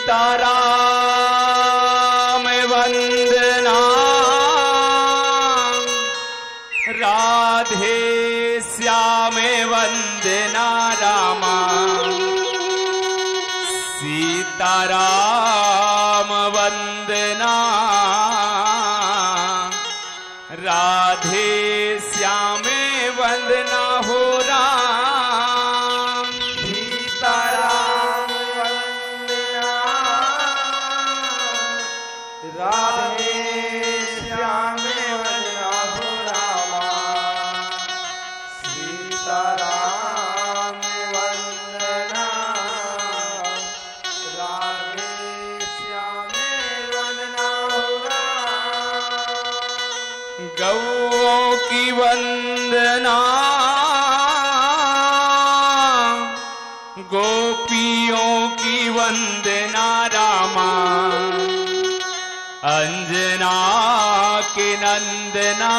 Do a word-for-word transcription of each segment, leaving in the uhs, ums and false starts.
सीताराम वंदना, राधे श्याम वंदना रामा। सीताराम वंदना, राधे श्याम वंदना हो राम। सीताराम वंदना, राधे श्याम वंदना हो रामा। सीताराम वंदना, राधे श्याम वंदना हो राम। गौओं की वंदना, गोपियों की वंदना रामा, अंजना के नंदना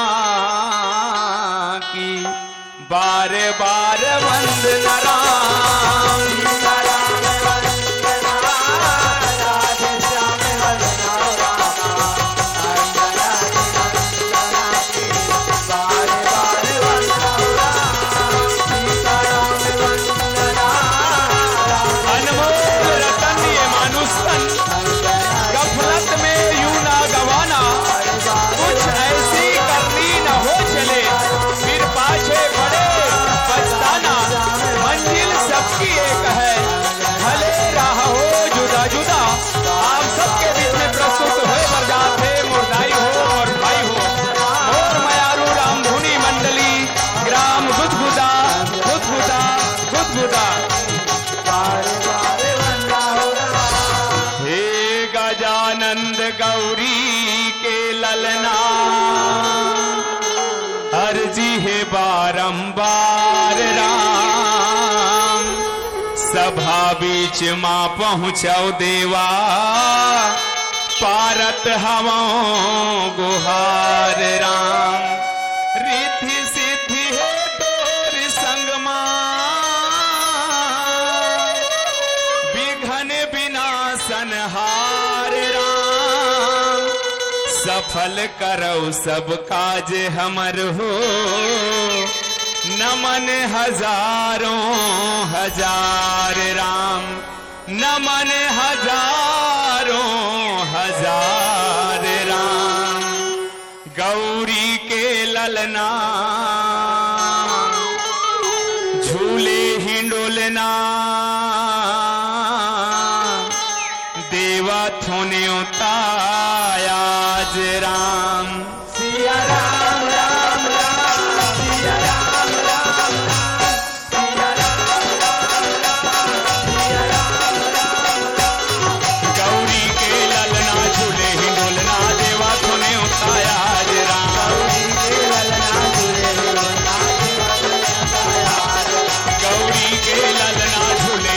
की बार बार वंदना राम। अनमोल रतन ये मानुष तन, गफलत में यूं ना गवाना, कुछ ऐसी करनी न हो चले, फिर पाछे पड़े पछताना। मंजिल सबकी एक है, भले राह हो जुदा जुदा, आप सबके बीच में प्रस्तुत होए बर जात हे मोर दाई हो, मोर भाई हो, मोर मयारू रामधुनी मंडली, ग्राम गुदगुदा, गुदगुदा, गुदगुदा। हे गजानंद गौरी के ललना, अर्जी हे बारंबार राम, सभा बीच मा पहुँचव देवा, पारत हवं गुहार राम। रिद्धि सिद्धि हे तोर संग मा, विघ्न विनाशनहार राम, सफल करव सब काज हमर हो। नमन हजारों हजार राम, नमन हजारों हजार राम। गौरी के ललना झूले हिंडोलना, देवा थोने उतायाज राम। सिया राम, राम, राम, सिया राम, राम, राम, सिया राम, राम, राम, सिया राम, राम, राम। गौरी के ललना झूले हिंडोलना, देवा थोने उताया आज राम। गौरी के ललना झूले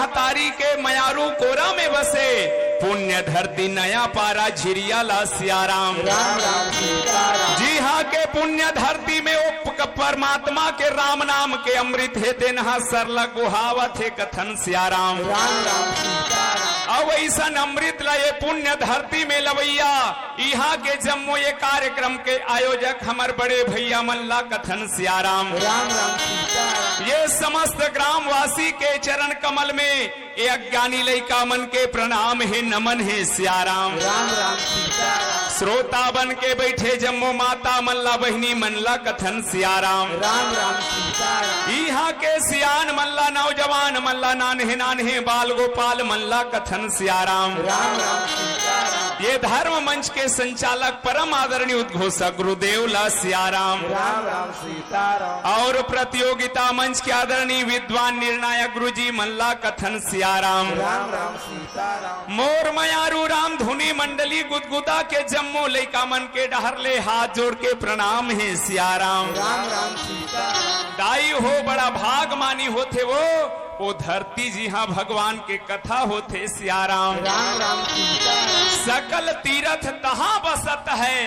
महतारी के मयारू कोरा में बसे, पुण्य धरती नया पारा झिरिया ला सियाराम। राम राम सीताराम। जिहाँ के पुण्य धरती में वो प-, परमात्मा के राम नाम के अमृत हे, तेनहा सरलग बोहावत हे कथन सियाराम। राम राम सीताराम। अउ अइसन अमृत ला ये पुण्य धरती में लवैया इहाँ के जम्मो ये कार्यक्रम के आयोजक हमर बड़े भैया मन ला कथन सियाराम। राम राम सीताराम। ये समस्त ग्रामवासी के चरण कमल में ये अज्ञानी लइका मन के प्रणाम हे, नमन हे सियाराम। राम राम सीताराम। श्रोता बन के बइठे जम्मो माता मन ला, बहिनी मन ला कथन सियाराम। राम राम सीताराम। इहाँ के सियान मन ला, नौजवान मन ला, नान्हे नान्हे बाल गोपाल मन ला कथन सियाराम। राम राम सीताराम। ये धर्म मंच के संचालक परम आदरणीय उद्घोषक गुरुदेव ला सियाराम। राम राम सीताराम। अउ प्रतियोगिता मंच के आदरणीय विद्वान निर्णायक गुरुजी मन ला कथन सियाराम। राम राम सीताराम। मोर मयारू राम धुनी मंडली गुदगुदा के जम्मो लइका मन के डहर ले हाथ जोड़ के प्रणाम हे सियाराम। राम राम सीताराम। दाई हो बड़ा भाग मानी होथे वो, वो धरती जिहाँ भगवान के कथा होथे सियाराम। राम राम सीताराम। सकल तीरथ तहाँ बसत हे,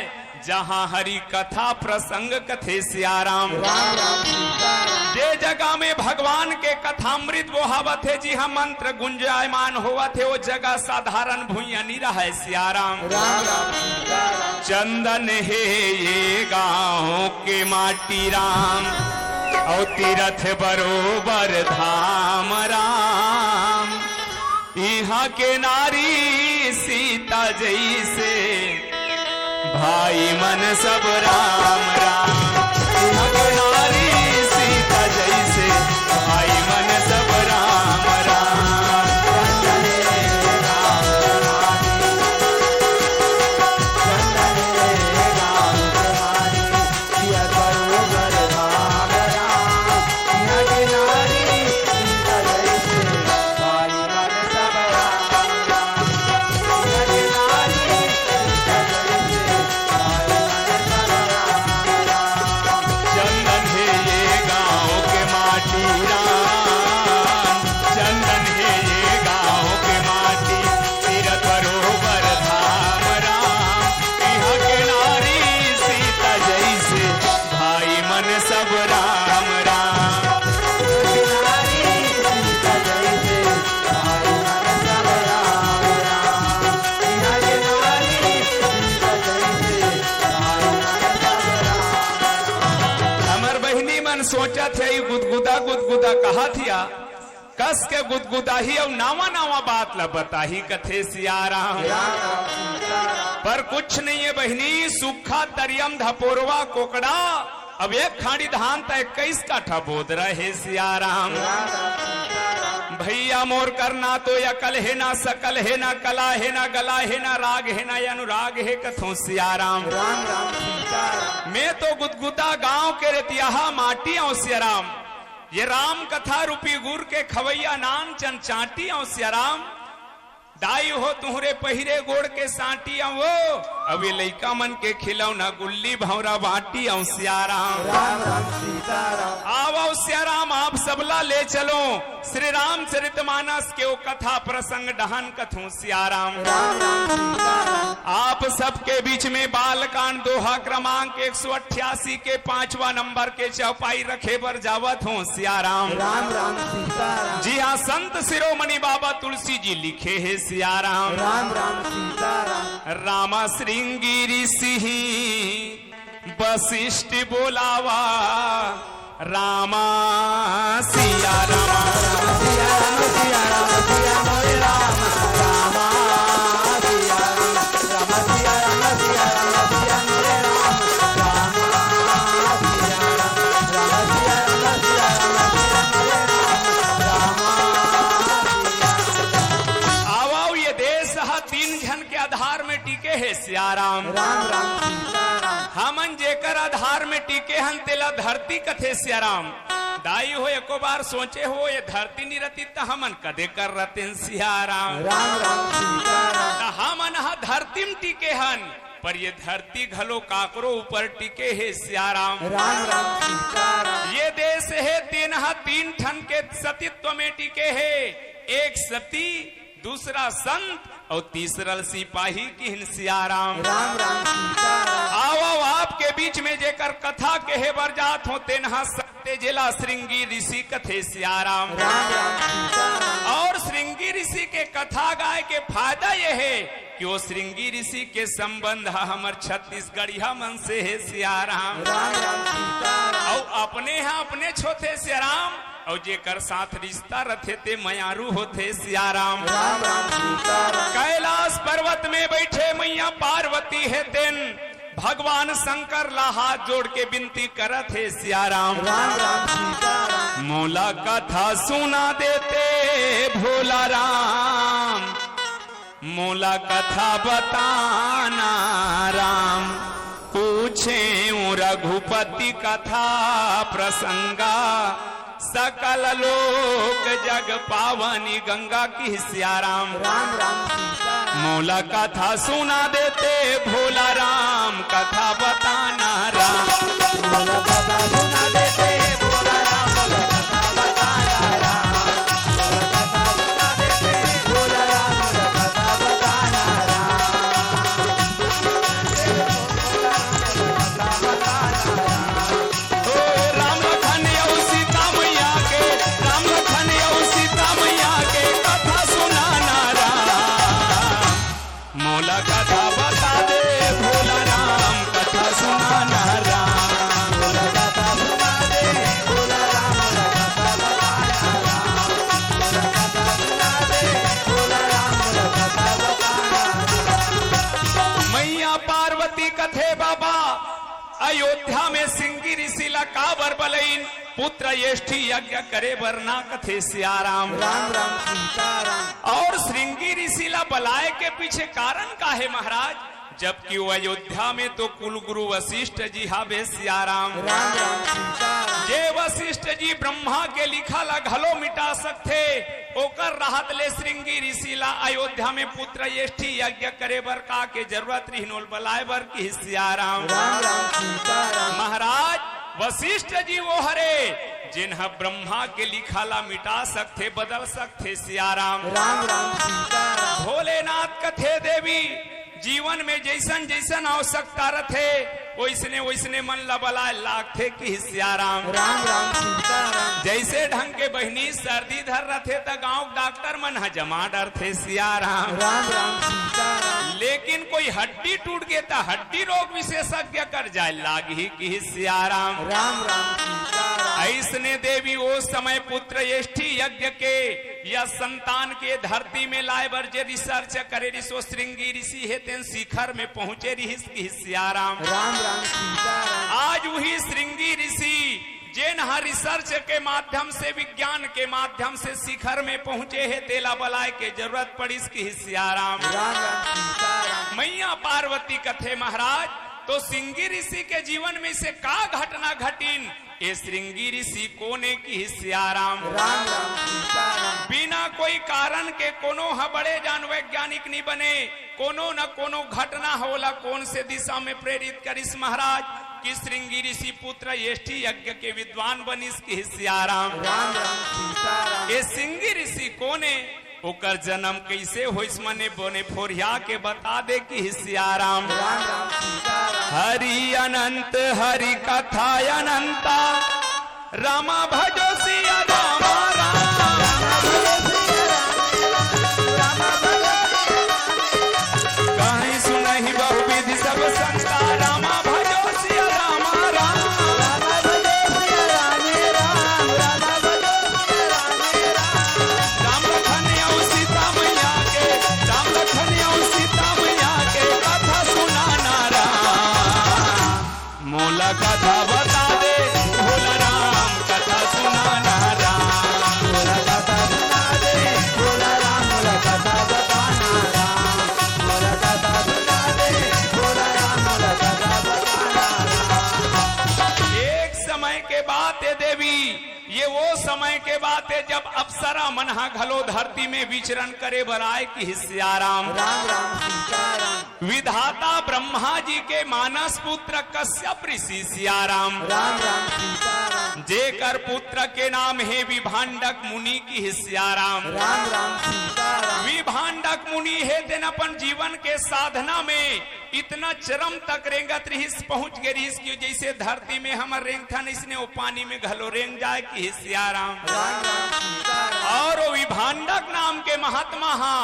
जहाँ हरि कथा प्रसंग कथे सियाराम। राम राम सीताराम। जे जगह में भगवान के कथामृत बोहावत हे, जिहाँ मंत्र गुंजायमान होवत हे, वो जगह साधारण भुइयां नी रहय सियाराम। राम राम सीताराम। चंदन हे ये गाँव के माटी राम, अउ तीरथ बरोबर धाम राम। इहाँ के नारी सीता जइसे, भाई मन सब राम राम। इहाँ के नारी सीता जइसे, भाई मन सब राम राम। चंदन हे ये गाँव के माटी राम, चंदन हे ये गाँव के माटी, तीरथ बरोबर धाम राम। इहाँ के नारी सीता जइसे, भाई मन सब राम राम। हमर बहिनी मन सोचत हे, ई गुदगुदा गुदगुदा कहाथे या, कस के गुदगुदाही अउ नावा नावा बात ला बताही कथे सियाराम। पर कुछ नहीं हे बहिनी, सुक्खा, तरियम, धपोरवा, कोकड़ा, अब एक खाड़ी धान त इक्कीस काठा बोदरा हे सियाराम। भैया मोर करना तो अकल हे ना, सकल हे ना, कला हे ना, गला हे ना, राग हे ना, अनुराग हे कथों सियाराम। राम राम सीताराम। मैं तो गुदगुदा गांव के रेतियाहा माटी अंव सियाराम। ये राम कथा रूपी गुर के खवैया नान चन चांटी अंव सियाराम। दाई हो तुहरे पहिरे गोड़ के सांटी अंव वो, अउ ये लइका मन के खिलौना गुल्ली भौंरा बांटी अंव सियाराम। राम राम सीताराम। आवव सियाराम, आप सबला ले चलों श्री रामचरित मानस के वो कथा प्रसंग डहन कथों सियाराम। राम राम सीताराम। आप सबके बीच में बालकांड दोहा क्रमांक एक सौ अट्ठासी के पांचवा नंबर के चौपाई रखे बर जावत हों सियाराम। राम राम सीताराम। जी हाँ, संत शिरोमणि बाबा तुलसी जी लिखे हे सियाराम। राम राम सीताराम। रामा श्रृंगी ऋषि वशिष्ठ बोलावा, रामा सिया रामा। आवव, ये देश ह तीन झन के आधार में टिके हे सियाराम। राम राम सीताराम। हमन जेकर आधार में टिके हन तेला धरती कथे सियाराम। दाई हो, एको बार सोचे हो, ये धरती नी रहती त हमन कदे कर रहतेन सियाराम। राम राम सीताराम। त हमन ह धरती म टिके हन, पर ये धरती घलो काकरो ऊपर टिके हे सियाराम। राम राम सीताराम। ये देश हे तेन ह तीन ठन के सतीत्व में टिके हे। एक सती, दूसरा संत अउ तीसरा सिपाही किहिन सियाराम। राम राम सीताराम। आवव आपके बीच में जेकर कथा कहे बर जात हों, तेन ह सत्य जेला श्रृंगी ऋषि कथे सियाराम। राम राम सीताराम। अउ श्रृंगी ऋषि के कथा गाय के फायदा ये हे कि वो श्रृंगी ऋषि के संबंध ह हमर छत्तीसगढ़िया मन से हे सियाराम। राम राम सीताराम। अउ अपने ह अपने छोथे सियाराम, अउ जेकर साथ रिश्ता रथे ते मयारू होथे सियाराम। राम राम सीताराम। कैलाश पर्वत में बैठे मैया पार्वती हे तेन भगवान शंकर ला हाथ जोड़ के बिनती करत हे सियाराम। राम राम सीताराम। मोला कथा सुना देते भोला राम, मोला कथा बताना राम। पूछेंव रघुपति कथा प्रसंगा, सकल लोक जग पावनी गंगा किहिस सियाराम। राम राम सीताराम। मोला कथा सुना देते भोला राम, कथा बताना राम। मोला कथा सुना देते भोला राम, मोला कथा बताना राम। मोला कथा सुना देते भोला राम, मोला कथा बताना राम। ओ राम लखन अउ सीता मैया के, राम लखन अउ सीता मैया के कथा सुनाना राम। मोला कथा बता दे भोला राम, कथा सुनाना राम। मोला कथा सुना दे भोला राम, मोला कथा बताना राम। मोला कथा सुना दे भोला राम, मोला कथा बताना राम। मैया पार्वती कथे बाबा, अयोध्या में श्रृंगी ऋषि ला काबर बलइन, पुत्र यष्टि यज्ञ करे बर ना कथे सियाराम। राम राम सीताराम। अउ श्रृंगी ऋषि ला बलाय के पीछे कारण का हे महाराज? जबकि वो अयोध्या में तो कुलगुरु वशिष्ठ जी हावे सियाराम। राम राम सीताराम। जे वशिष्ठ जी ब्रह्मा के लिखा ला घलो मिटा सकथे, ओकर रहत ले श्रृंगी ऋषि ला अयोध्या में पुत्र यष्टि यज्ञ करे बर का के जरूरत रिहिन, ओला बलाय बर किहिस सियाराम। राम राम सीताराम। महाराज वशिष्ठ जी वो हरे, जेन ह ब्रह्मा के लिखा ला मिटा सकथे, बदल सकथे सियाराम। राम राम सीताराम। भोलेनाथ कथे देवी, जीवन में जइसन जइसन आवश्यकता रथे, ओइसने ओइसने मन ला बलाय लागथे किहिस सियाराम। राम राम सीताराम। जइसे ढंग के बहिनी सर्दी धर रथे त गांव के डॉक्टर मन ह जमा डरथे सियाराम। राम राम सीताराम। लेकिन कोई हड्डी टूट गे त हड्डी रोग विशेषज्ञ कर जाय लागही किहिस सियाराम। राम राम सीताराम। अइसने देवी ओ समय पुत्र यष्टि यज्ञ के या संतान के धरती में लाय बर जे research करे रिहिस, ओ श्रृंगी ऋषि हे तेन शिखर में पहुंचे रिहिस किहिस सियाराम। राम राम सीताराम। आज उही श्रृंगी ऋषि जेन ह research के माध्यम से, विज्ञान के माध्यम से शिखर में पहुंचे हे, तेला बलाय के जरूरत पड़िस किहिस सियाराम। राम राम सीताराम। मैया पार्वती कथे महाराज, तो श्रृंगी ऋषि के जीवन में से का घटना घटिन? ए श्रृंगी ऋषि कोन ए किहिस सियाराम। राम राम सीताराम। बिना कोई कारण के कोनो ह बड़े जान वैज्ञानिक नी बने, कोनो न कोनो घटना ह ओला कोन से दिशा में प्रेरित करिस महाराज कि श्रृंगी ऋषि पुत्र यष्टि यज्ञ के विद्वान बनिस किहिस सियाराम। राम राम सीताराम। ए श्रृंगी ऋषि कोन ए, ओकर जन्म कइसे होइस, मने बने फोरिया के बता दे किहिस सियाराम। राम राम सीताराम। हरि अनंत हरि कथा अनंता, रामा भजो सिया रामा राम। कहीं सुनहि बहुविधि सब संता, रामा भजो सिया रामा राम। राम लखन अउ सीता मैया के, राम लखन अउ सीता मैया के कथा सुनाना राम। मोला कथा बता दे भोला राम, कथा सुनाना राम। मोला कथा सुना दे भोला राम, मोला कथा बताना राम। मोला कथा सुना दे भोला राम, मोला कथा बताना राम। एक समय के बात ए देवी, ये वो समय के बात ए जब अप्सरा मन ह घलो धरती में विचरण करे बर आय किहिस सियाराम। राम राम सीताराम। विधाता ब्रह्मा जी के मानस पुत्र कश्यप ऋषि सियाराम। राम राम सीताराम। जेकर पुत्र के नाम हे विभांडक मुनि, किहिस सियाराम। राम राम सीताराम। विभांडक मुनि हे, तेन अपन जीवन के साधना में इतना चरम तक रेंगत रिहिस, पहुंच गे रिहिस कि जइसे धरती में हमर रेंगथन, इसने वो पानी में घलो रेंग जाए, किहिस सियाराम। राम राम सीताराम। और वो विभांडक नाम के महात्मा हा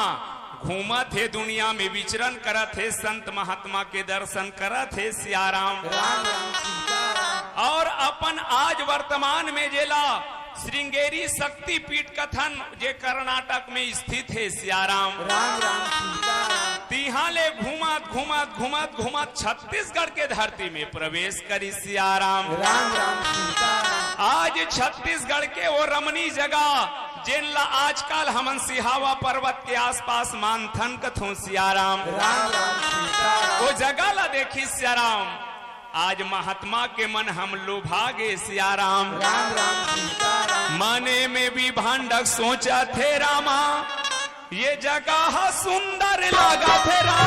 घूमत हे, दुनिया में विचरण करत हे, संत महात्मा के दर्शन करत हे सियाराम। राम राम सीताराम। और अपन आज वर्तमान में जेला श्रृंगेरी शक्तिपीठ कथन, जे कर्नाटक में स्थित हे सियाराम। राम राम सीताराम। तिहां ले घूमत, घूमत, घूमत, घूमत छत्तीसगढ़ के धरती में प्रवेश करिस सियाराम। राम राम सीताराम। आज छत्तीसगढ़ के वो रमणीय जगह, जेन ला आजकल हमन सिहावा पर्वत के आसपास मानथन कथों सियाराम। राम राम सीताराम। वो जगह ला देखिस सियाराम। आज महात्मा के मन हम लोभा गे सियाराम। राम राम सीताराम। मने में विभांडक सोचत हे रामा, ये जगह सुंदर लागत हे राम।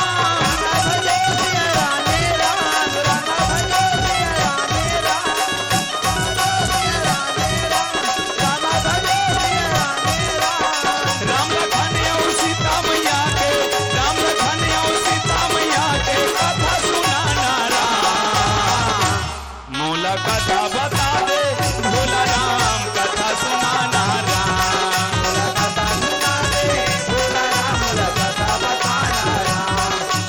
राम लखन अउ सीता मैया के, राम लखन अउ सीता मैया के कथा सुनाना राम। मोला कथा बता दे भोला राम, कथा सुनाना राम। मोला कथा सुना दे भोला राम, मोला कथा बताना राम।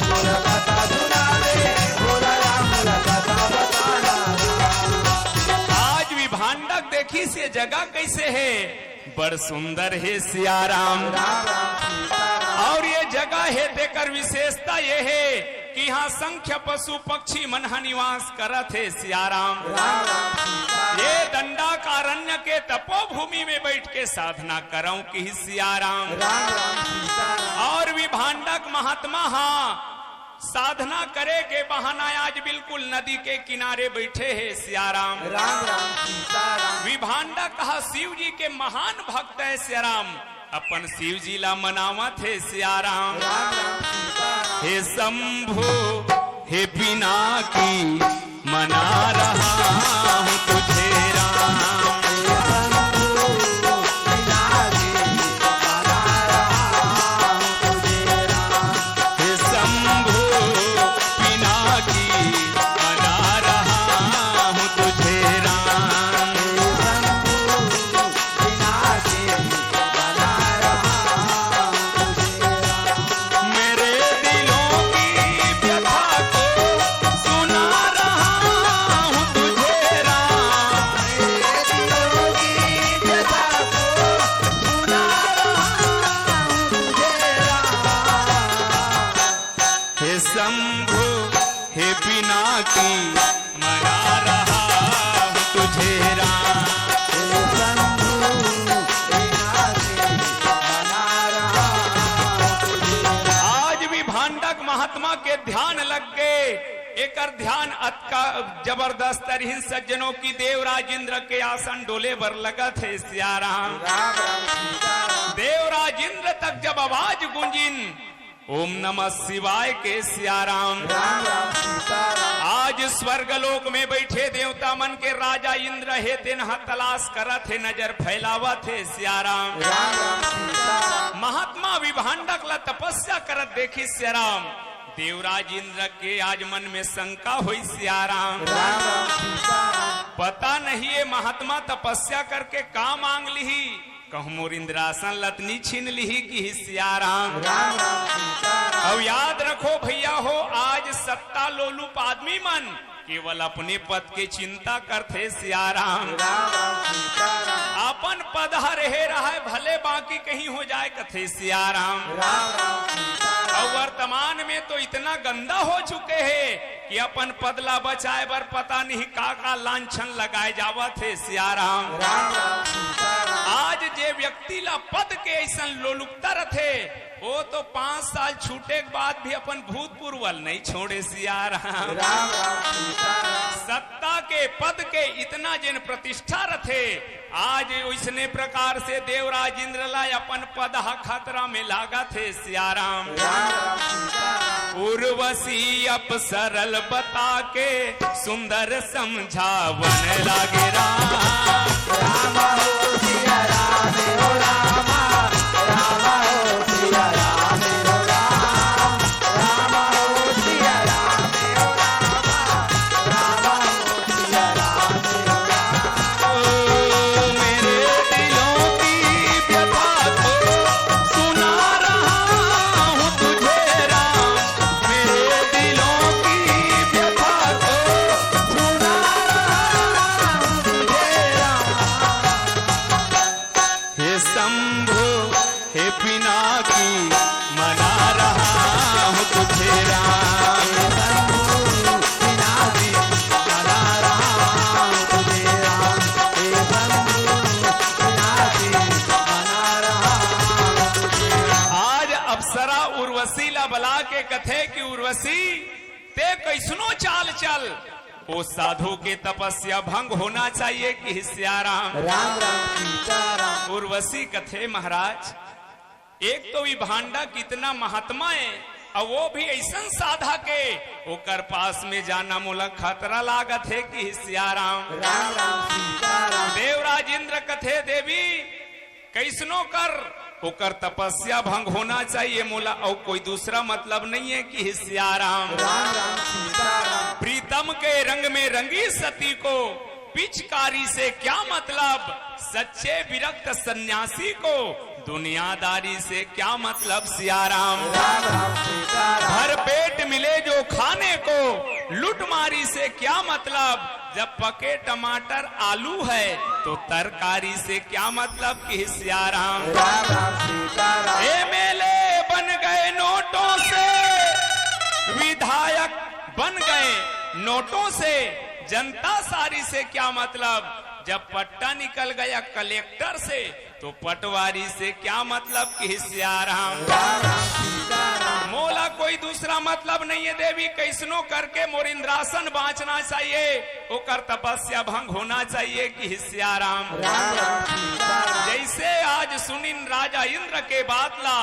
मोला कथा सुना दे भोला राम, मोला कथा बताना राम। आज विभांडक देखिस ये जगह कइसे हे, बड़ सुंदर हे सियाराम। राम राम सीताराम। और ये जगह हे, तेकर विशेषता ये हे कि इहां संख्य पशु पक्षी मन ह निवास करत हे सियाराम। राम राम सीताराम। ये दंडाकारण्य के तपोभूमि में बैठ के साधना करंव, किहिस सियाराम। राम राम सीताराम। और विभांडक महात्मा हा साधना करे के बहाना आज बिल्कुल नदी के किनारे बैठे हे सियाराम। राम राम सीताराम। विभांडक हा शिव जी के महान भक्त हे सियाराम, अपन शिव जी ला मनावत हे सियाराम। राम राम सीताराम। हे शंभो, हे पिनाकी, मना रहा हूँ तुझे राम। हे शंभो पिनाकी, मना रहा हूँ तुझे राम। मेरे दिलों की व्यथा को सुना रहा हूँ तुझे राम। मेरे दिलों की व्यथा को सुना रहा हूँ तुझे राम। हे शंभो, हे पिनाकी, मना रहा हूँ तुझे राम। आज विभांडक महात्मा के ध्यान लग गे, एकर ध्यान अतका जबरदस्त रहिस सज्जनों की देवराज इंद्र के आसन डोले बर लगत हे सियाराम। राम राम सीताराम। देवराज इंद्र तक जब आवाज गूंजिन, ओम नमः शिवाय के सियाराम। राम राम सीताराम। आज स्वर्ग लोक में बैठे देवता मन के राजा इंद्र हे, तेन ह तलाश करत हे, नजर फैलावत हे सियाराम। राम राम सीताराम। महात्मा विभांडक ला तपस्या करत देखिस सियाराम। देवराज इंद्र के आज मन में शंका होइस सियाराम। राम राम सीताराम। पता नहीं ये महात्मा तपस्या करके का मांग लिही, कहूं मोर इंद्रासन ल त नी छीन लिही, किहिस सियाराम। राम राम सीताराम। अउ याद रखो भैया हो, आज सत्ता लोलुप आदमी मन केवल अपने पद के चिंता करथे सियाराम। राम राम सीताराम। अपन पद ह रेहे रहय, भले बाकी कहीं हो जाए, कथे सियाराम। राम राम सीताराम। अउ वर्तमान में तो इतना गंदा हो चुके हे कि अपन पद ला बचाए बर पता नहीं का-का लांछन लगाए जावत हे सियाराम। राम राम सीताराम। आज जे व्यक्ति ला पद के अइसन लोलुपता रथे, वो तो पांच साल छूटे के बाद भी अपन भूतपूर्व ल नहीं छोड़े सियाराम। राम राम सीताराम। सत्ता के पद के इतना जेन प्रतिष्ठा रथे, आज ओइसने प्रकार से देवराज इंद्र ला अपन पद ह खतरा में लागत हे सियाराम। राम राम सीताराम। उर्वशी अप्सरल बता के सुंदर समझावन लागे राम। राम हो सिया राम हो राम, राम हो सिया राम हो राम, राम हो सिया राम हो राम, राम हो सिया राम हो राम। ओ मेरे दिलों की व्यथा को सुना रहा हूँ तुझे राम, मेरे दिलों की व्यथा को सुना रहा हूँ तुझे राम। हे शंभु, हे पिनाकी, मना रहा हूँ तुझे राम। हे शंभु, पिनाकी, मना रहा हूँ तुझे राम। हे शंभु, पिनाकी, मना रहा हूँ तुझे राम। आज अप्सरा उर्वशी ला बला के कथे कि उर्वशी, ते कइसनो चाल चल, ओ साधु के तपस्या भंग होना चाहिए कि सियाराम। राम राम सीताराम। उर्वशी कथे महाराज, एक तो ई भांडा कितना महात्मा है, अउ वो भी अइसन साधक हे, ओकर पास में जाना मोला खतरा लागत हे कि सियाराम। राम राम सीताराम। देवराज इंद्र कथे देवी, कइसनो कर, ओकर तपस्या भंग होना चाहिए मोला, अउ कोई दूसरा मतलब नहीं है कि सियाराम। राम राम सीताराम। प्रीतम के रंग में रंगी सती को पिचकारी से क्या मतलब, सच्चे विरक्त सन्यासी को दुनियादारी से क्या मतलब सियाराम। राम राम सीताराम। भर पेट मिले जो खाने को लुटमारी से क्या मतलब, जब पके टमाटर आलू है तो तरकारी से क्या मतलब कि सियाराम। राम राम सीताराम। एमएलए बन गए नोटों से, विधायक बन गए नोटों से, जनता सारी से क्या मतलब, जब पट्टा निकल गया कलेक्टर से तो पटवारी से क्या मतलब कि सियाराम। राम राम सीताराम। मोला कोई दूसरा मतलब नहीं है देवी, कइसनो करके मोर इंद्रासन बांचना चाहिए, ओकर तपस्या भंग होना चाहिए कि सियाराम। राम राम सीताराम। जइसे आज सुनिन राजा इंद्र के बात ला,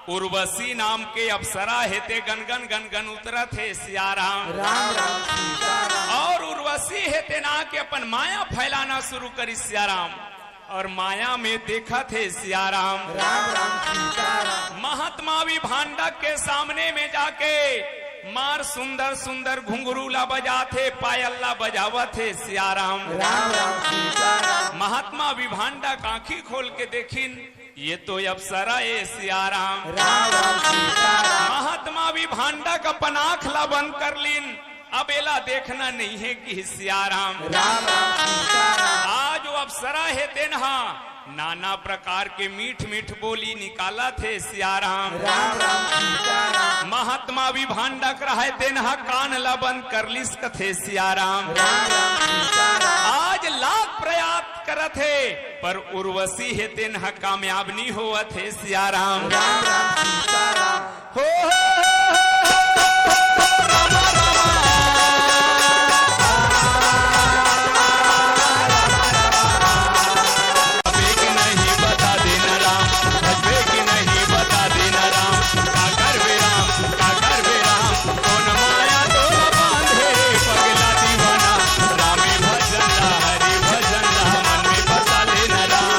उर्वशी नाम के अप्सरा हे ते गनगन गनगन उतरत हे सियाराम। राम राम सीताराम। अउ उर्वशी हे तेन आके अपन माया फैलाना शुरू करिस सियाराम। अउ माया में देखत हे सियाराम। राम राम सीताराम। महात्मा विभांडक के सामने में जाके मार सुंदर सुंदर घुंघरू ला बजात हे, पायल ला बजावत हे सियाराम। राम राम सीताराम। महात्मा विभांडक आंखी खोल के देखिन, ये तो अप्सरा हे सियाराम। राम राम सीताराम। महात्मा विभांडक अपन आंख ला बंद कर लिन, अब एला देखना नहीं है कि सियाराम। राम राम सीताराम। आज वो अप्सरा हे तेन हा नाना प्रकार के मीठ मीठ बोली निकालत हे सियाराम। राम राम सीताराम। महात्मा विभांडक रहे तेन हा कान ला बंद कर लिस कथे सियाराम। राम राम सीताराम। आज लाख प्रयास करत हे, पर उर्वशी हे तेन ह कामयाब नी होवत हे सियाराम। राम राम सीताराम। हो, हो, हो, हो, हो, हो, रामा, रामा। अबे के नहीं बता देना राम, अबे के नहीं बता देना राम, का करबे राम, का करबे राम, कोन माया तोला बांधे पगला दीवाना, रामे भजन ला, हरि भजन ला, मन में बसा लेना राम।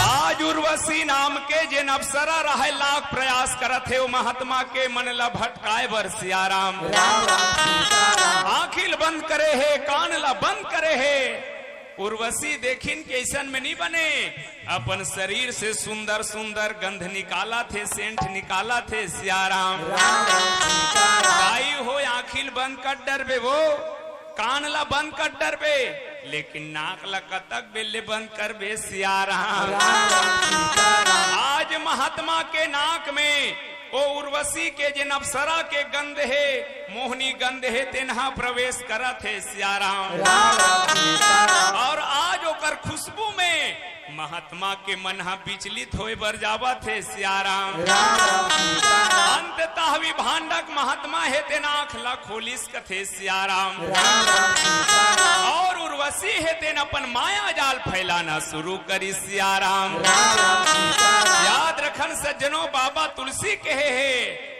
आज उर्वशी नाम के जेन अप्सरा रहय, लाख प्रयास करत हे, ओ महात्मा के मन ला भटकाए बर सियाराम। राम राम सीताराम। आँखी ल बंद करे हे, कान ला बंद करे हे, उर्वशी देखिन के अइसन में नहीं बने, अपन शरीर से सुंदर सुंदर गंध निकालथे, सेंट निकालथे। सियाराम। राम राम सीताराम। दाई हो, आँखी ल बंद कर डरबे वो, कान ला बंद कर डरबे, लेकिन नाक ला कतक बेर ले बंद करबे। सियाराम। राम राम सीताराम। आज महात्मा के नाक में ओ उर्वशी के जेन अप्सरा के गंध हे, मोहनी गंध हे, तेनहा प्रवेश करत हे। सियाराम। राम राम सीताराम। और आज ओकर खुशबू में महात्मा के मन ह विचलित होए बर जावत हे। सियाराम। राम राम सीताराम। अंततः विभांडक महात्मा हे, तेन आँख ला खोलिस कथे। सियाराम। राम राम सीताराम। और उर्वशी हे, तेन अपन माया जाल फैलाना शुरू करिस। सियाराम। राम राम सीताराम। याद रखन सज्जनों, बाबा तुलसी कहे हे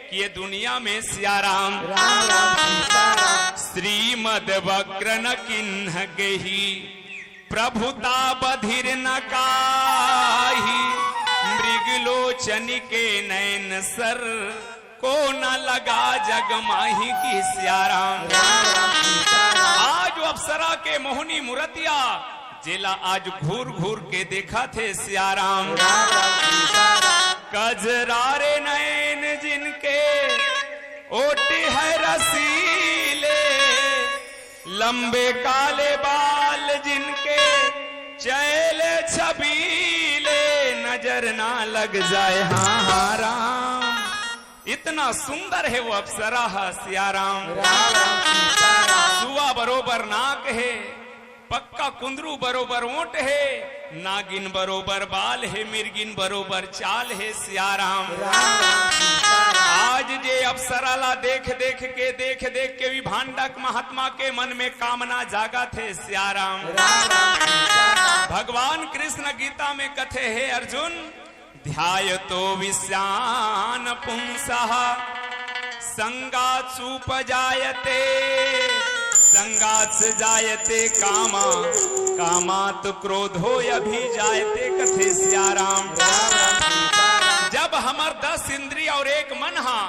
कि ये दुनिया में सियाराम। राम राम सीताराम। श्रीमद वक्र न किन्ह गही, प्रभुता बधिर न काही, मृगलोचन के नैन सर, को न लगा जग माही की। सियाराम। राम राम सीताराम। आज वो अप्सरा के मोहनी मुरतिया, जेला आज घूर घूर के देखत हे। सियाराम। राम राम सीताराम। कजरारे नैन जिनके, ओटी है रसीले, लंबे काले बाल जिनके, चैले छबीले, नजर ना लग जाए। हाँ, हाँ, राम। इतना सुंदर हे वो अप्सरा ह। सियाराम। राम राम सीताराम। सुआ बरोबर नाक हे, पक्का कुंदरू बरोबर ओंट हे, नागिन बरोबर बाल हे, मिर्गिन बरोबर चाल हे। सियाराम। राम राम सीताराम। आज जे अप्सरा ला देख देख के, देख देख के विभांडक महात्मा के मन में कामना जागत हे। सियाराम। राम राम सीताराम। भगवान कृष्ण गीता में कथे, हे अर्जुन, ध्यायतो विषयान पुंसः संगात्सुपजायते, संगात्स जायते कामा, कामात् क्रोधो अभिजायते। कथे सियाराम। जब हमर दस इंद्रिय और एक मन हा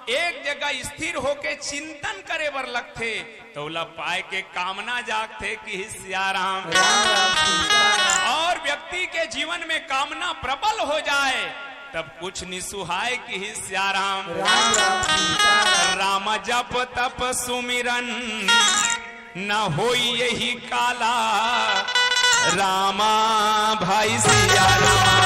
एक जगह स्थिर होके चिंतन करे बर लगथे, त ओला पाए के कामना जागथे कि सियाराम। राम राम सीताराम। और व्यक्ति के जीवन में कामना प्रबल हो जाए, तब कुछ नि सुहाए कि सियाराम। राम राम सीताराम। राम जप तप सुमिरन, न होई यही काला। रामा भाई सिया रामा।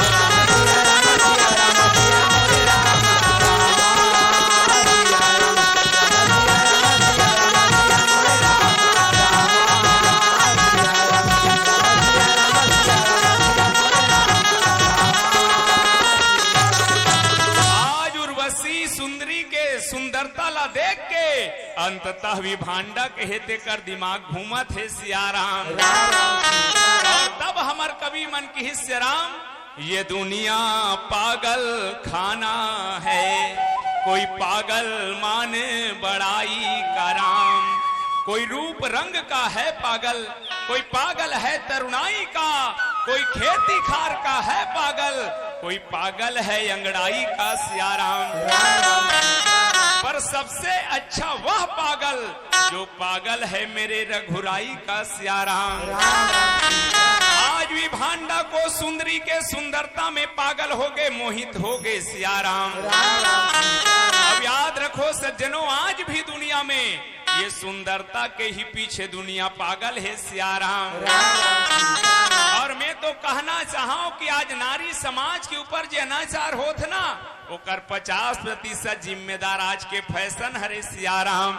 आज उर्वशी सुंदरी के सुंदरता ला देख के अंततः विभांडक हे तेकर दिमाग घूमत हे सियाराम। और तब हमर कवि मन किहिस सियाराम, ये दुनिया पागल खाना है, कोई पागल माने बड़ाई का राम। कोई रूप रंग का है पागल, कोई पागल है तरुणाई का, कोई खेती खार का है पागल, कोई पागल है अंगड़ाई का सियाराम। पर सबसे अच्छा वह पागल जो पागल है मेरे रघुराई का सियाराम। आज विभांडक ओ सुंदरी के सुंदरता में पागल हो गए, मोहित हो गए सियाराम। अब याद रखो सज्जनों, आज भी दुनिया में ये सुंदरता के ही पीछे दुनिया पागल हे सियाराम। और मैं तो कहना चाहूं कि आज नारी समाज के ऊपर जे अनाचार होत ना, ओकर पचास प्रतिशत जिम्मेदार आज के फैशन हरे सियाराम।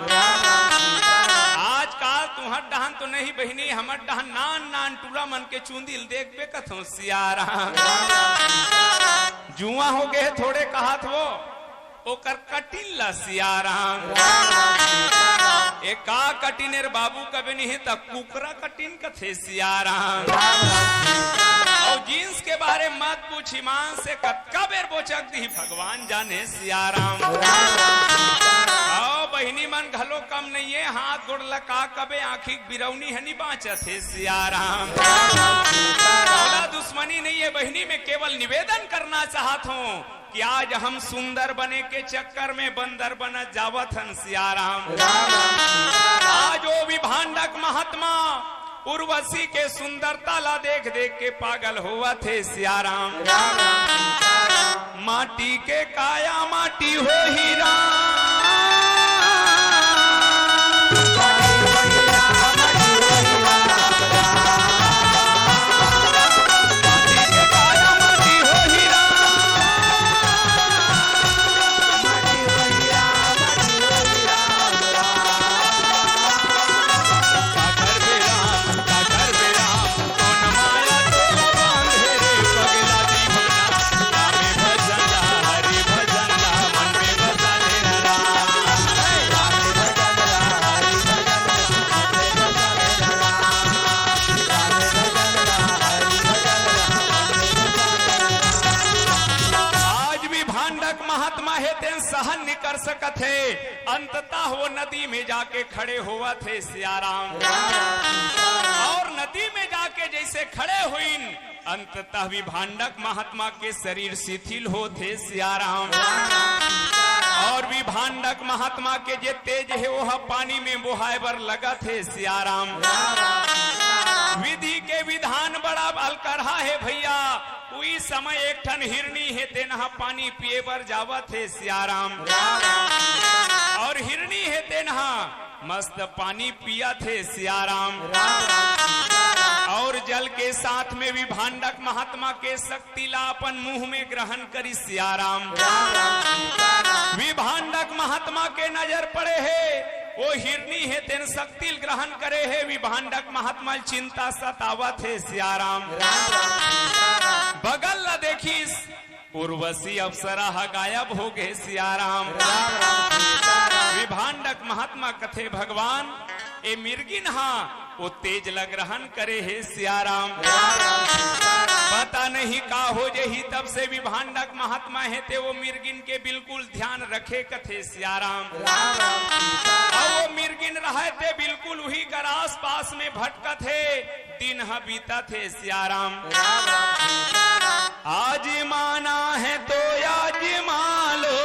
आजकाल तुहर डहन तो नहीं बहिनी, हमर डहन नान नान टूरा मन के चुंदी ल देखबे कथों सियाराम। जुआ हो गए थोड़े कहत हो, ओकर कटिन ला सियाराम। ए का कटिन रे बाबू, कबे नहीं त कुकरा कटिन कथे सियाराम। और जींस के बारे मत पूछ, ईमान से कतका बेर बोचक दिही भगवान जाने सियाराम। आओ बहिनी मन घलो कम नहीं है, हाथ गोड़ लका कबे आँखी बिरौनी हनी बाँचत हे सियाराम। ओला दुश्मनी नहीं है बहिनी, मैं केवल निवेदन करना चाहत हूँ कि आज हम सुंदर बने के चक्कर में बंदर बनत जावत हन सियाराम। आज ओ विभांडक महात्मा उर्वशी के सुंदरता ला देख देख के पागल होवत हे सियाराम। राम राम सीताराम। माटी के काया माटी होही राम। माटी के काया माटी होही राम। आज भी भांडक महात्मा हे, तेन सहन नि कर सकत हे। अंततः वो नदी में जाके खड़े होवत हे सियाराम। और नदी में जाके जैसे खड़े होइन, अंततः विभांडक महात्मा के शरीर शिथिल होत हे सियाराम। और विभांडक महात्मा के जे तेज हे, वो ह पानी में बोहाय बर लगत हे सियाराम। विधि के विधान बड़ा अलकरहा हे भैया। उही समय एक ठन हिरनी हे, तेन ह पानी पिए बर जावत हे सियाराम। और हिरनी हे, तेन ह मस्त पानी पियत हे सियाराम। और जल के साथ में विभांडक महात्मा के शक्ति ला अपन मुंह में ग्रहण करिस सियाराम। विभांडक महात्मा के नजर पड़े हे, वो हिरनी हे, तेन शक्ति ल ग्रहण करे हे। विभांडक महात्मा ल चिंता सतावत हे सियाराम। बगल ला देखिस, उर्वशी अप्सरा ह गायब हो गे सियाराम। राम राम सीताराम। विभांडक महात्मा कथे, भगवान, ए मिर्गिन ह ओ तेज ल ग्रहण करे हे सियाराम। राम राम सीताराम। पता नहीं का हो जही, तब से विभांडक महात्मा हे ते वो मिर्गिन के बिल्कुल ध्यान रखे कथे सियाराम। राम राम सीताराम। अउ वो मिर्गिन रहय ते बिल्कुल उही कर आसपास में भटकत हे। दिन ह बीतत हे सियाराम। राम राम सीताराम। आजमाना है तो आजमा लो,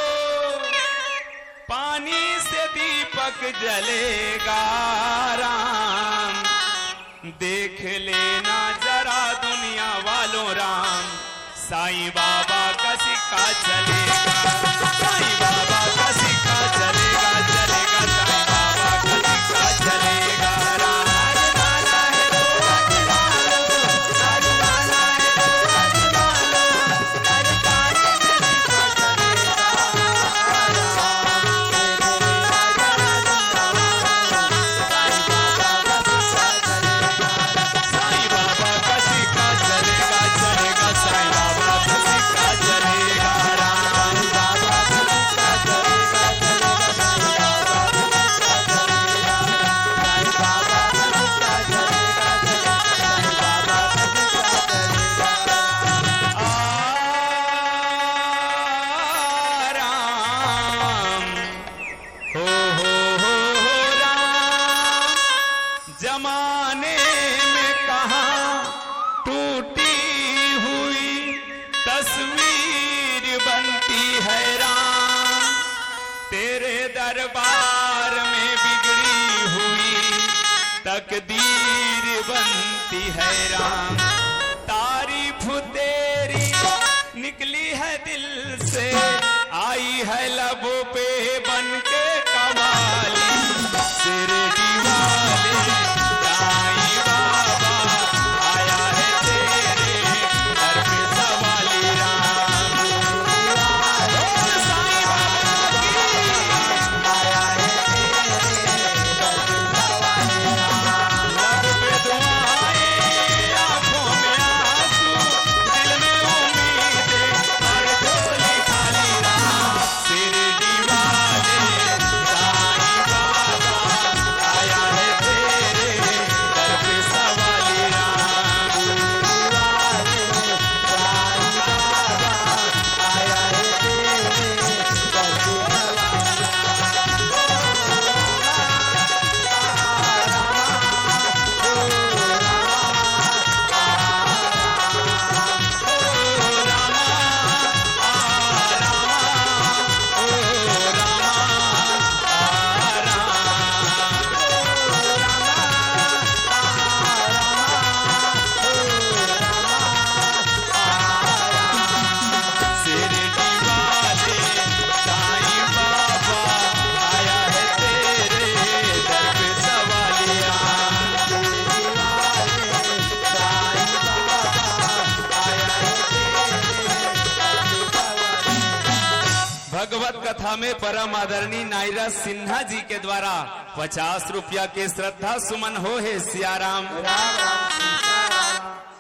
पानी से दीपक जलेगा राम। देख लेना जरा दुनिया वालों राम, साईं बाबा का सिक्का चलेगा, साईं बाबा का सिक्का चलेगा, चलेगा, साईं बाबा का सिक्का चलेगा। राम, हो, हो, हो, हो, राम। जमाने में कहाँ टूटी हुई तस्वीर बनती है राम। तेरे दरबार में बिगड़ी हुई तकदीर बनती है राम। तारीफ तेरी निकली है दिल से, आई है लबों पे बन के कवाली। शिरडी वाले साईं बाबा, आया है तेरे दर पे सवाली राम। बोल साईं बाबा की। आया है तेरे दर पे सवाली राम। लब पे दुआएं, आंखों में आंसू, दिल में उम्मीदें, हर झोली खाली राम। शिरडी कथा में परम आदरणीय नायरा सिन्हा जी के द्वारा पचास रुपया के श्रद्धा सुमन हो हे सियाराम।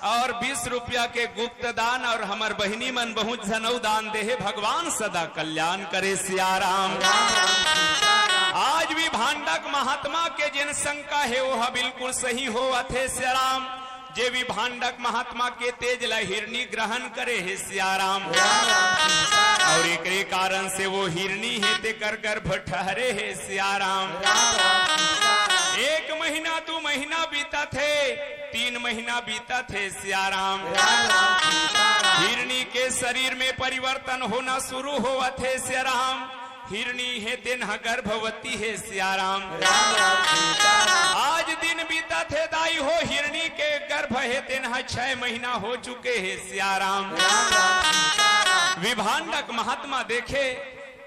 और बीस रुपया के गुप्त दान और हमर बहिनी मन बहुत झन अउ दान देहे, भगवान सदा कल्याण करे सियाराम। आज भी भांडक महात्मा के जनशंका हे, वो बिल्कुल सही होवत हे सियाराम। जे भी भांडक महात्मा के तेज ला हिरणी ग्रहण करे हे सियाराम। और एकरे कारण से वो हिरणी हे तेकर गर्भ ठहरे हे सियाराम। एक महीना, दू महीना बीतत हे, तीन महीना बीतत हे सियाराम। हिरणी के शरीर में परिवर्तन होना शुरू होवत हे सियाराम। हिरणी हे तेन ह गर्भवती हे सियाराम। आज दिन बीतत हे दाई हो, हिरणी के गर्भ हे तेन ह छह महीना हो चुके हे सियाराम। विभांडक महात्मा देखे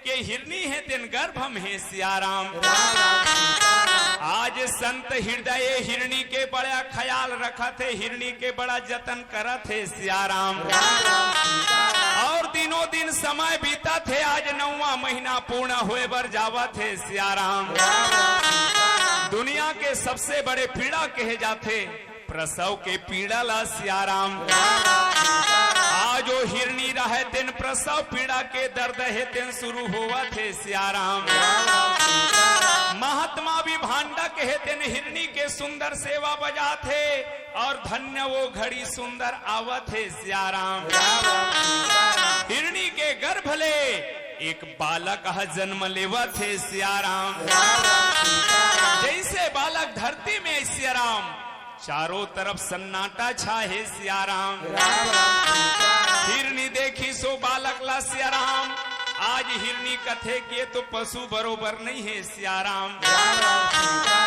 के हिरणी हे तेन गर्भ में हे सियाराम। आज संत हृदय हिरणी के बड़ा ख्याल रखत हे, हिरणी के बड़ा जतन करत हे सियाराम। और दिनों दिन समय बीतत हे, आज नौवां महीना पूर्ण होए बर जावत हे सियाराम। दुनिया के सबसे बड़े पीड़ा कहे जाथे प्रसव के पीड़ा ला सियाराम। आज वो हिरणी रहे तेन प्रसव पीड़ा के दर्द हे तेन शुरू होवत हे सियाराम। महात्मा भी भांडक हे तेन हिरणी के सुंदर सेवा बजात हे और धन्य वो घड़ी सुंदर आवत हे सियाराम। हिरणी के गर्भ ले एक बालक ह जन्म लेवत हे सियाराम। जैसे बालक धरती में सियाराम, चारों तरफ सन्नाटा छा हे सियाराम। हिरणी देखी सो बालक ला सियाराम। आज हिरणी कथे के तो पशु बरोबर नहीं हे सियाराम।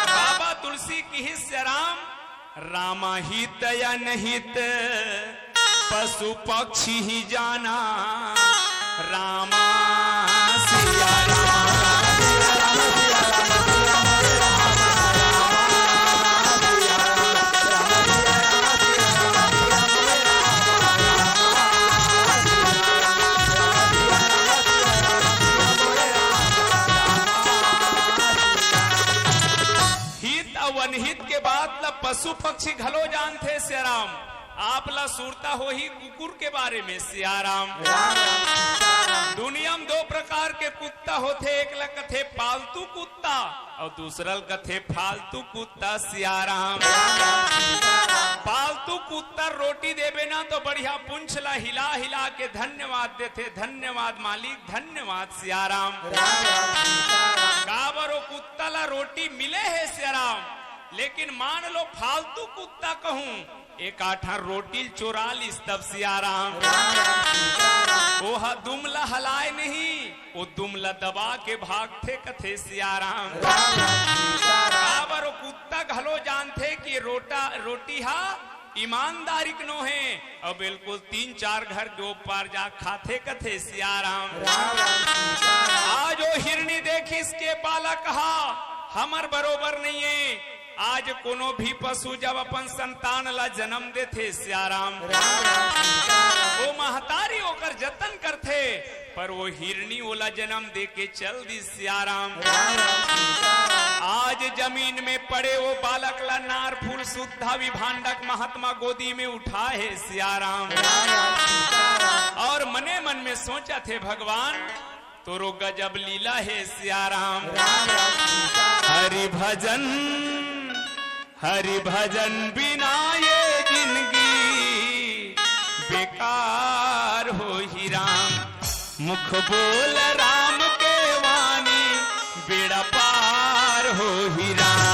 बाबा तुलसी किहिस सियाराम, रामा हित अनहित पशु पक्षी ही जाना। रामा सिया रामा। हित अउ अनहित के बात ल पशु पक्षी घलो जानथे सियाराम। आप ला सुरता होही कुकुर के बारे में सियाराम। दुनिया में दो प्रकार के कुत्ता होथे, एक ला कथे पालतू कुत्ता अउ दूसरा ल कथे फालतू कुत्ता सियाराम। पालतू कुत्ता रोटी देबे ना तो बढ़िया पूंछ ला हिला हिला के धन्यवाद देथे, धन्यवाद मालिक, धन्यवाद सियाराम। काबर वो कुत्ता ला रोटी मिले हे सियाराम, लेकिन मान लो फालतू कुत्ता कहूं, एक आठा रोटी ल चोरा लिस तब सियाराम। ओह दुम ल हलाय नहीं, वो दुम ल दबा के भागथे कथे सियाराम। काबर वो कुत्ता घलो जानथे कि रोटा, रोटी हा ईमानदारी के नोहे, अउ बिल्कुल तीन चार घर के ओ पार जा खाथे कथे सियाराम। आज ओ हिरनी देखिस के बालक हा हमर बरोबर नइये। आज कोनो भी पशु जब अपन संतान ला जन्म देथे सियाराम, ओ महतारी ओकर जतन करथे, पर वो हिरनी ओला जन्म दे के चल दिस सियाराम। आज जमीन में पड़े वो बालक ला नार फूल सुद्धा विभांडक महात्मा गोदी में उठाए हे सियाराम। और मने मन में सोचत हे, भगवान तोरो गजब लीला हे सियाराम। हरि भजन, हरि भजन बिना ये जिंदगी बेकार होही राम। मुख बोल राम के वाणी, बेड़ा पार होही राम।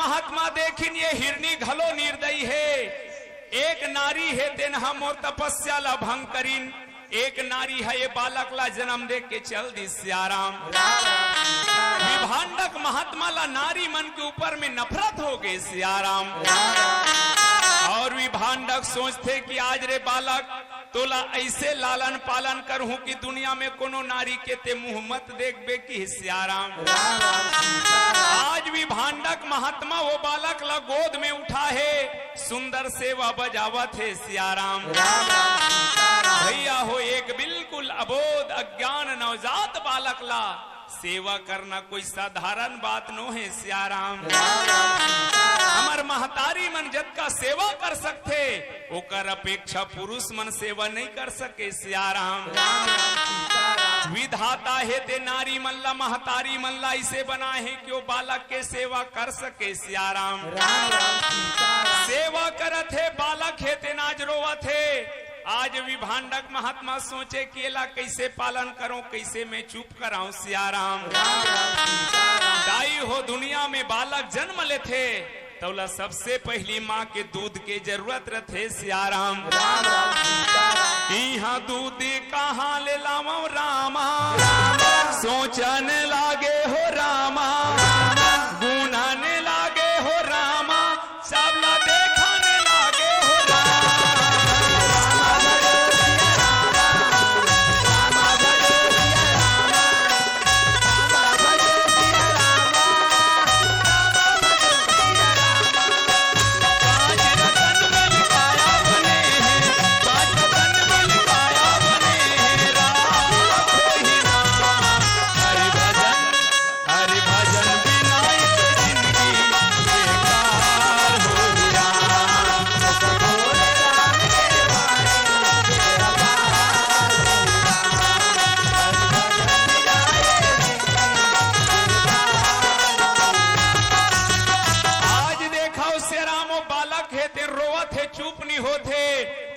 महात्मा देखिन ये हिरनी घलो निर्दयी हे। एक नारी हे, तेन ह मोर तपस्या ला भंग करिन। एक नारी ह ये बालक ला जन्म दे के चल दिस सियाराम। विभांडक महात्मा ला नारी मन के ऊपर में नफरत हो गे सियाराम। और विभांडक सोचथे कि आज रे बालक, तोला ऐसे लालन पालन करहूं कि दुनिया में कोनो नारी के ते मुंह मत देखबे कि सियाराम। आज विभांडक महात्मा वो बालक ला गोद में उठा हे, सुंदर सेवा बजावत हे सियाराम। भैया हो, एक बिल्कुल अबोध अज्ञान नवजात बालक ला सेवा करना कोई साधारण बात नो हे सियाराम। हमर महतारी मन जतका सेवा कर सकथे, ओकर अपेक्षा पुरुष मन सेवा नहीं कर सके सियाराम। विधाता हे ते नारी मन ला, महतारी मन ला इसे बनाए हे कि वो बालक के सेवा कर सके सियाराम। सेवा करत हे, बालक हे तेन आज रोवत हे। आज विभांडक महात्मा सोचे कि एला कैसे पालन करो, कैसे मैं चुप कराऊं सियाराम। दाई हो, दुनिया में बालक जन्म लेथे, तौला सबसे पहली माँ के दूध के जरूरत रथे सियाराम। इहाँ दूध कहाँ ले लावं रामा, सोचन लागे हो रामा, गुनन लागे हो रामा, सबला देखन लागे हो रामा। आज देखा, सियाराम वो बालक हे, ते रोवत हे, चुप नहीं होत हे।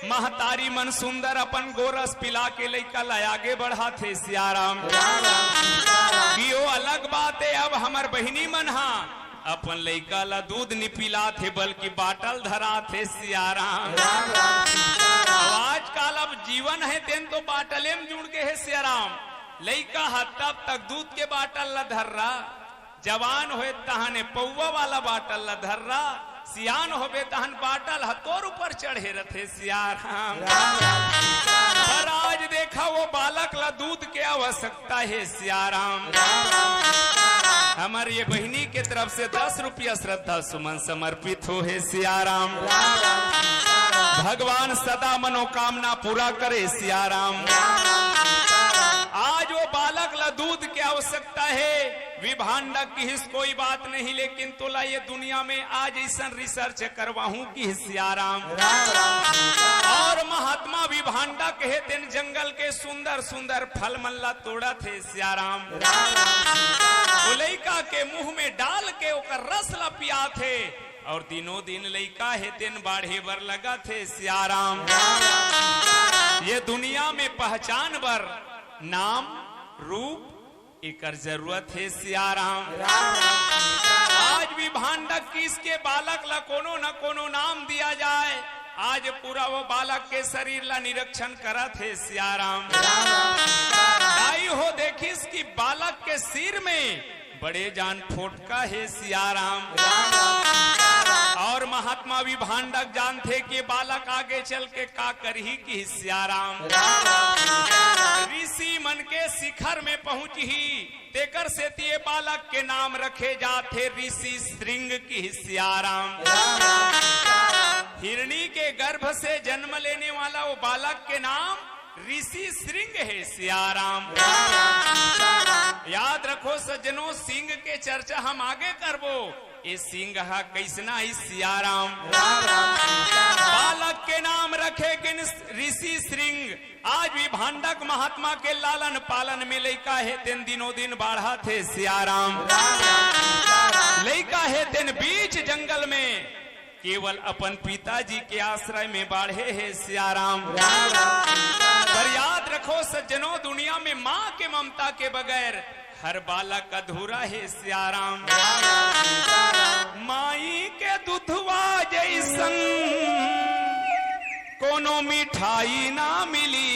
महतारी मन सुंदर अपन गोरस पिला के लइका ला आगे बढ़ात हे सियाराम। कि वो अलग बात हे, अब हमर बहिनी मन हा अपन लइका ला दूध नि पिलात हे, बल्कि बाटल धरात हे सियाराम। अब आजकल अब जीवन हे, तेन तो बाटले में जुड़ गे हे सियाराम। लइका ह तब तक दूध के बाटल ला धर्रा, जवान होए तहने पौवा वाला बाटल ला धर्रा, सियान होबे तहन बाटल ह तोर ऊपर चढ़े रथे सियाराम। पर आज देखा, वो बालक ला दूध के आवश्यकता हे सियाराम। हमर ये बहिनी के तरफ से दस रुपया श्रद्धा सुमन समर्पित हो हे सियाराम। भगवान सदा मनोकामना पूरा करे सियाराम। आज वो बालक ला दूध के आवश्यकता हे, विभांडक किहिस कोई बात नहीं, लेकिन तोला ये दुनिया में आज ऐसन research करवाहूं कि सियाराम। और महात्मा विभांडक हे तेन जंगल के सुंदर सुंदर फल मन ला तोड़त हे सियाराम। वो लइका के मुंह में डाल के ओकर रस ला पियात हे, और दिनों दिन लइका हे तेन बाढ़े बर लगत हे सियाराम। ये दुनिया में पहचान बर नाम रूप एकर जरूरत हे सियाराम। आज विभांडक किहिस के बालक ला कोनो न कोनो नाम दिया जाए। आज पूरा वो बालक के शरीर ला निरीक्षण करत हे सियाराम। दाई हो देखिस कि बालक के सिर में बड़े जान फोटका हे सियाराम। और महात्मा विभांडक जानथे कि बालक आगे चल के का करही कि सियाराम। ऋषि मन के शिखर में पहुंचही, तेकर सेती ये बालक के नाम रखे जाथे ऋषि श्रृंग कि सियाराम। हिरणी के गर्भ से जन्म लेने वाला वो बालक के नाम ऋषि श्रृंग हे सियाराम। याद रखो सज्जनों, सिंह के चर्चा हम आगे करबो। ये सिंह ह कैसना हे सियाराम। बालक के नाम रखे गिन ऋषि श्रृंग। आज विभांडक महात्मा के लालन पालन में लइका हे तेन दिनों दिन बाढ़त हे सियाराम। लइका हे तेन बीच जंगल में केवल अपन पिताजी के आश्रय में बाढ़े हे सियाराम। पर याद रखो सज्जनों, दुनिया में माँ के ममता के बगैर हर बालक अधूरा हे सियाराम। माई के दुधवा जइसन कोनो मिठाई ना मिली,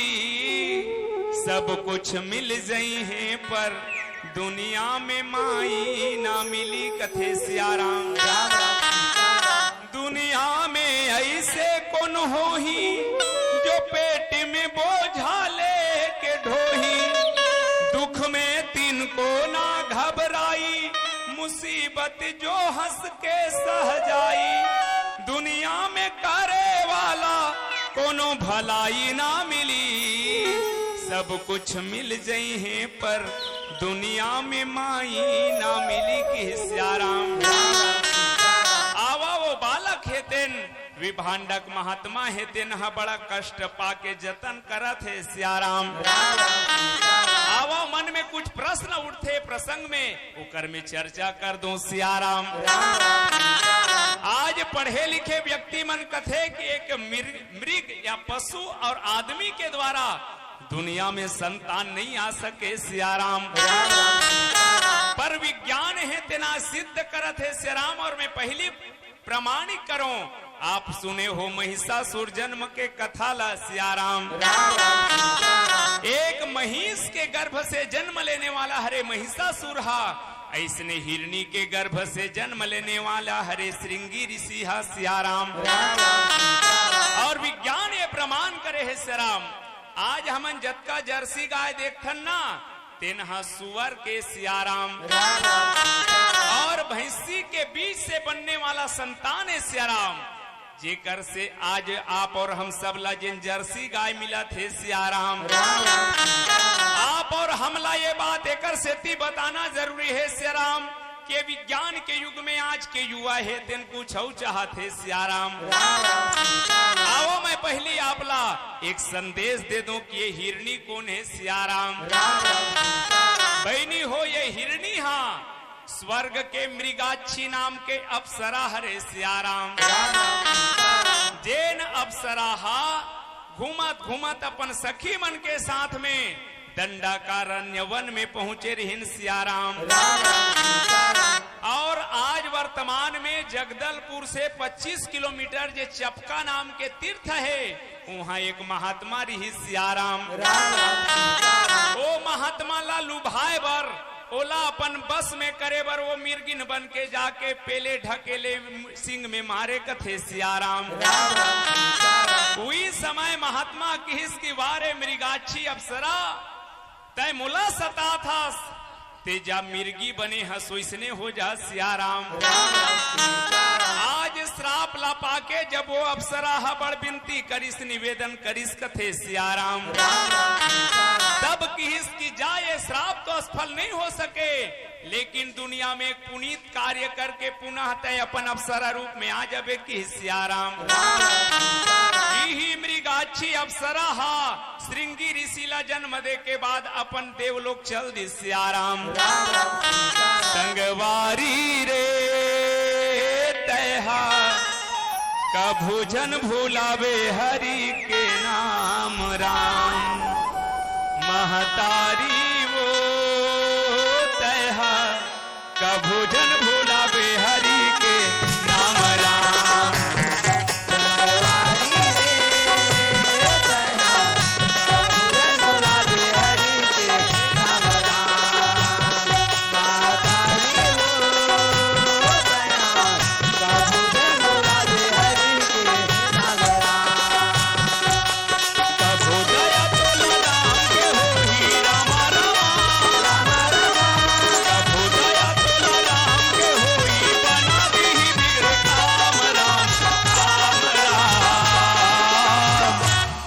सब कुछ मिल जइहे पर दुनिया में माई ना मिली, कथे सियाराम। दुनिया में अइसे कोन होही, जो पेट में बोझा लेके ढोही। दुख में तिनको ना घबराई, मुसीबत जो हंस के सह जाई। दुनिया में करे वाला कोनो भलाई ना मिली, सब कुछ मिल जइहे पर दुनिया में माई ना मिली, कहे सियाराम। आवा वो बालक हे तेन विभांडक महात्मा हे, तेन ह बड़ा कष्ट पाके जतन करत हे सियाराम। आवा मन में कुछ प्रश्न उठथे प्रसंग में, ओकर में चर्चा कर दूं सियाराम। आज पढ़े लिखे व्यक्ति मन कथे कि एक मृग, मृग या पशु और आदमी के द्वारा दुनिया में संतान नहीं आ सके सियाराम। पर विज्ञान हे तेन ह सिद्ध करत हे सियाराम। और मैं पहली प्रमाणिक करों, आप सुने हो महिषासुर जन्म के कथा ला सियाराम। एक महिष के गर्भ से जन्म लेने वाला हरे महिषासुर हा, अइसने हिरणी के गर्भ से जन्म लेने वाला हरे श्रृंगी ऋषि हा सियाराम। और विज्ञान ये प्रमाण करे हे सियाराम, आज हमन जतका जर्सी गाय देखथन ना, तेन ह सुअर के सियाराम। और भैंसी के बीज से बनने वाला संतान हे सियाराम, जेकर से आज आप और हम सब ला जेन जर्सी गाय मिलत हे सियाराम। आप और हमला ये बात एकर सेती बताना जरूरी हे सियाराम, के विज्ञान के युग में आज के युवा हे तेन कुछ अउ चाहत हे सियाराम। आवो मैं पहली आप ला एक संदेश दे दूं कि ये हिरणी कोन हे सियाराम। बहिनी हो, ये हिरणी हा स्वर्ग के मृगाक्षी नाम के अप्सरा हरे सियाराम। जेन अप्सरा हा घूमत घूमत अपन सखी मन के साथ में दंडकारण्य वन में पहुंचे रहिन सियाराम। और आज वर्तमान में जगदलपुर से पच्चीस किलोमीटर जे चपका नाम के तीर्थ हे, उहाँ एक महात्मा रिहिस सियाराम। ओ महात्मा ला लुभाए बर, ओला अपन बस में करे बर, वो मिर्गिन बन के जाके पेले ढकेले सिंग में मारे कथे सियाराम। उही समय महात्मा किहिस कि "वा रे मृगाक्षी अप्सरा, तैं मोला सताथस, ते जा मिर्गी बने हस, ओइसने हो जा सियाराम।" आज श्राप ला पाके जब वो अप्सरा ह बड़ बिनती करिस, निवेदन करिस कथे सियाराम, तब किहिस कि "जा, ये श्राप तो असफल नहीं हो सके, लेकिन दुनिया में एक पुनीत कार्य करके पुनः तैं अपन अप्सरा रूप में आ जाबे," किहिस सियाराम। इही मृगाक्षी अप्सरा हा श्रृंगी ऋषि ला जन्म दे के बाद अपन देवलोक चल दिस सियाराम। संगवारी रे तैहा कभू झन भुलावे हरि के नाम राम। महतारी वो तैहा कभू झन भुलावे हरि के नाम राम।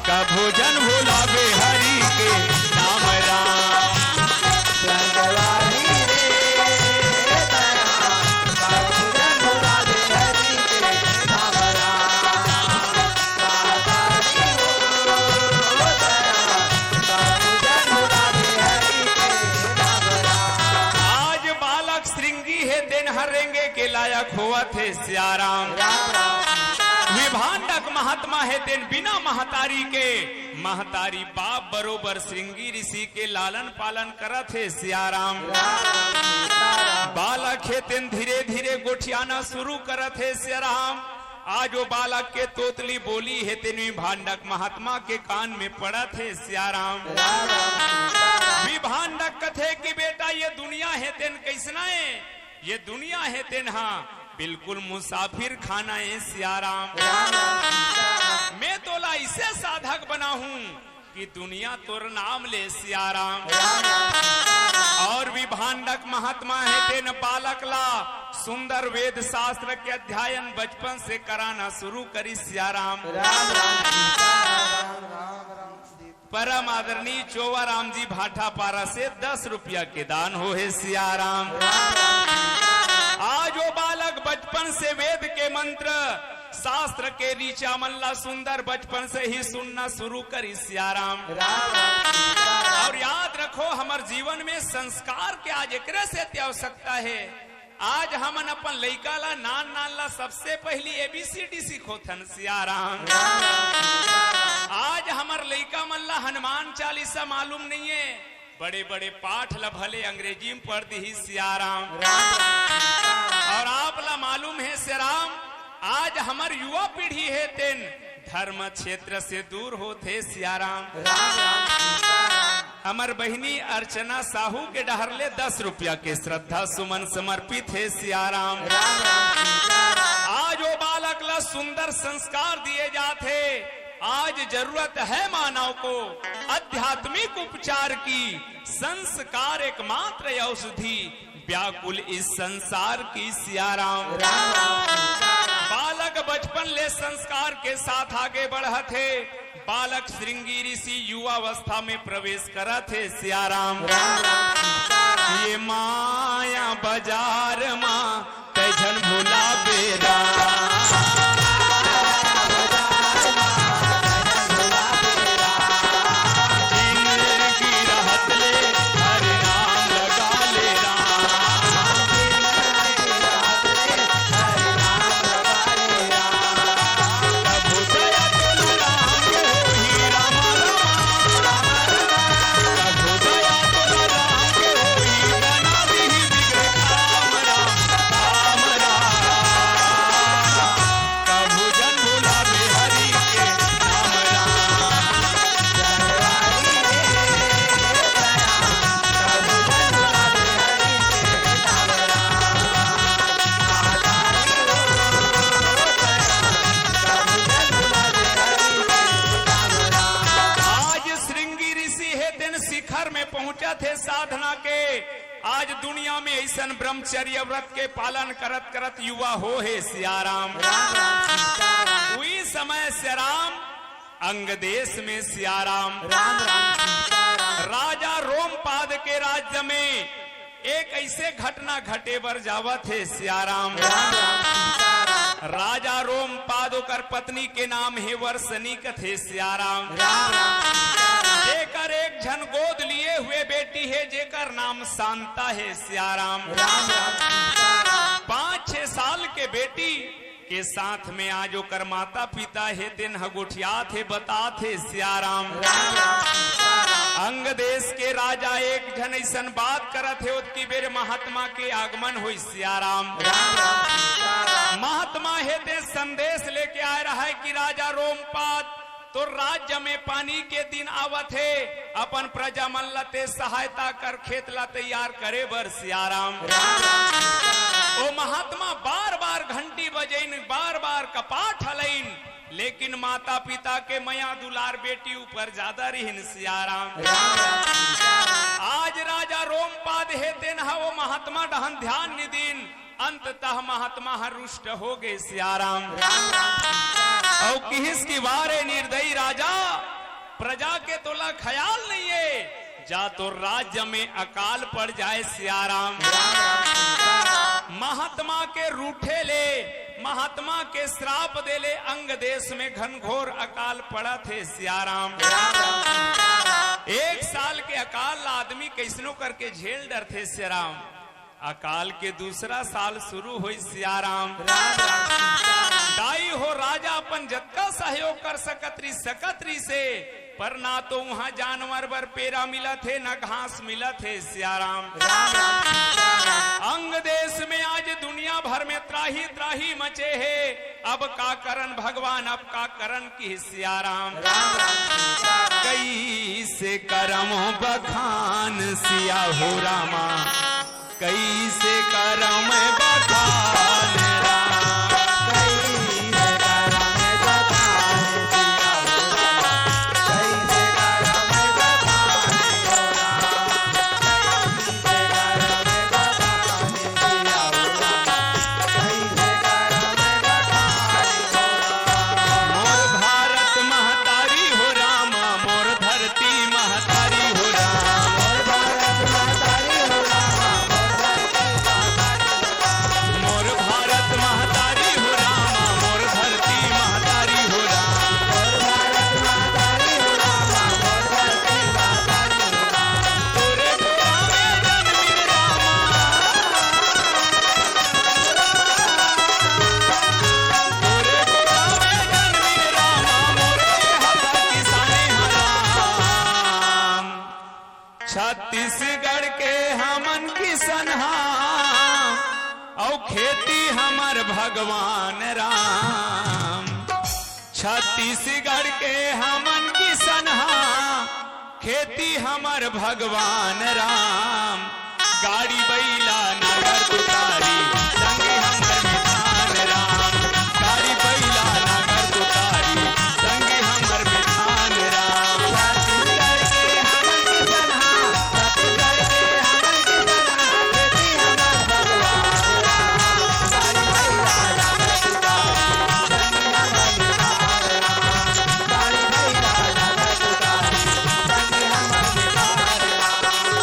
कभू झन भुलावे हरि के नाम राम। आज बालक श्रृंगी हे, तेन हर रेंगे के लायक होवत हे सियाराम। भांडक महात्मा हे तेन बिना महतारी के, महतारी बाप बरोबर श्रृंगी ऋषि के लालन पालन करत हे सियाराम। बालक हे तेन धीरे धीरे गोठियाना शुरू करत हे सियाराम। आज वो बालक के तोतली बोली हे तेन विभांडक महात्मा के कान में पड़त हे सियाराम। विभांडक कथे कि बेटा, ये दुनिया हे तेन कैसना हे? ये दुनिया हे तेन हा बिल्कुल मुसाफिर खाना हे सियाराम। मैं तोला ऐसे साधक बनाहूं कि दुनिया तोर नाम ले सियाराम। और विभांडक महात्मा हे तेन बालक ला सुंदर वेद शास्त्र के अध्ययन बचपन से कराना शुरू करी सियाराम। परम आदरणीय चोवाराम जी भाटापारा से दस रुपया के दान हो हे सियाराम। आज वो बालक बचपन से वेद के मंत्र, शास्त्र के ऋचा मन ला सुंदर बचपन से ही सुनना शुरू करी सियाराम। और याद रखो, हमर जीवन में संस्कार के आज एकरे से अति आवश्यकता हे। आज हमन अपन लइका ला, नान नान ला सबसे पहिली एबीसीडी सिखोथन सियाराम। आज हमर लइका मन ला हनुमान चालीसा मालूम नइये, बड़े बड़े पाठ ला भले अंग्रेजी में पढ़ दिही सियाराम। और आप ला मालूम हे सियाराम, आज हमर युवा पीढ़ी हे तेन धर्म क्षेत्र से दूर होत हे सियाराम। हमर बहिनी अर्चना साहू के डहर ले दस रुपया के श्रद्धा सुमन समर्पित हे सियाराम। आज वो बालक ला सुंदर संस्कार दिए जात हे। आज जरूरत है मानव को आध्यात्मिक उपचार की, संस्कार एकमात्र औषधि व्याकुल इस संसार की सियाराम। बालक बचपन ले संस्कार के साथ आगे बढ़त हे। बालक श्रृंगी ऋषि युवावस्था में प्रवेश करत हे सियाराम। ये माया बाजार मा तै झन भुलाबे राम। जिंदगी रहत ले हरे राम लगा ले राम। आज श्रृंगी ऋषि हे तेन शिखर में पहुंचत हे साधना के। आज दुनिया में ऐसन ब्रह्मचर्य व्रत के पालन करत करत युवा हो हे सियाराम। उही समय सियाराम अंग देश में सियाराम। राजा रोमपाद के राज्य में एक ऐसे घटना घटे बर जावत हे सियाराम। राजा रोमपाद ओकर पत्नी के नाम हे वर्षनी कथे सियाराम। जेकर एक झन गोद लिए हुए बेटी हे जेकर नाम शांता हे सियाराम। पाँच छह साल के बेटी के साथ में आज ओकर माता पिता हे तेन ह गोठियात हे, बतात हे सियाराम। अंग देश के राजा एक झन ऐसन बात करत हे, ओतकी बेर महात्मा के आगमन होई सियाराम। महात्मा हे ते संदेश लेके आए रहा है कि राजा रोमपाद तोर राज्य में पानी के दिन आवत हे, अपन प्रजा मन ला ते सहायता कर, खेत ला तैयार करे बर सियाराम। ओ महात्मा बार बार घंटी बजइन, बार बार कपाट हलइन, लेकिन माता पिता के मया दुलार बेटी ऊपर ज्यादा रिहिन सियाराम। आज राजा रोमपाद हे तेन ह ओ महात्मा डहन ध्यान नि दिन, अंततः महात्मा ह रुष्ट हो गे सियाराम। अउ किहिस कि वारे निर्दयी राजा, प्रजा के तोला ख्याल नइये, जा तोर राज्य में अकाल पड़ जाए सियाराम। महात्मा के रूठे ले, महात्मा के श्राप दे ले अंग देश में घनघोर अकाल पड़त हे सियाराम। एक साल के अकाल ला आदमी कइसनो करके झेल डरथे सियाराम। अकाल के दूसरा साल शुरू होई सियाराम। दाई हो राज राजा अपन जतका सहयोग कर सकत रहिस, सकत रहिस हे, पर ना तो उहाँ जानवर बर पेरा मिलत हे, ना घास मिलत हे, सियाराम। राम राम सीता राम। अंग देश में आज दुनिया भर में त्राही त्राही मचे हे। अब का करन भगवान, अब का करन, किहिस सियाराम। राम राम सीता राम। कइसे करँव बखान सिया हो रामा, कइसे करँव बखान राम। कइसे करँव बखान सिया हो रामा, कइसे करँव बखान हो रामा। मोर भारत महतारी हो रामा, मोर धरती महतारी हो रामा। मोर भारत महतारी हो रामा, मोर धरती महतारी हो रामा। तोरे कोरा में जनमिन रामा, तोरे कोरा में जनमिन रामा, मोरे हल्ला किसाने ह राम। छत्तीसगढ़ के हमन किसनहा, अउ खेती हमर भगवान राम। छत्तीसगढ़ के हमन किसनहा, खेती हमर भगवान राम। गाड़ी बइला नांगर तुतारी, संगी हमर मितान राम। गाड़ी बइला नांगर तुतारी, संगी हमर मितान राम। छत्तीसगढ़ के हमन किसनहा, छत्तीसगढ़ के हमन किसनहा, खेती हमर भगवान राम। गाड़ी बइला नांगर तुतारी,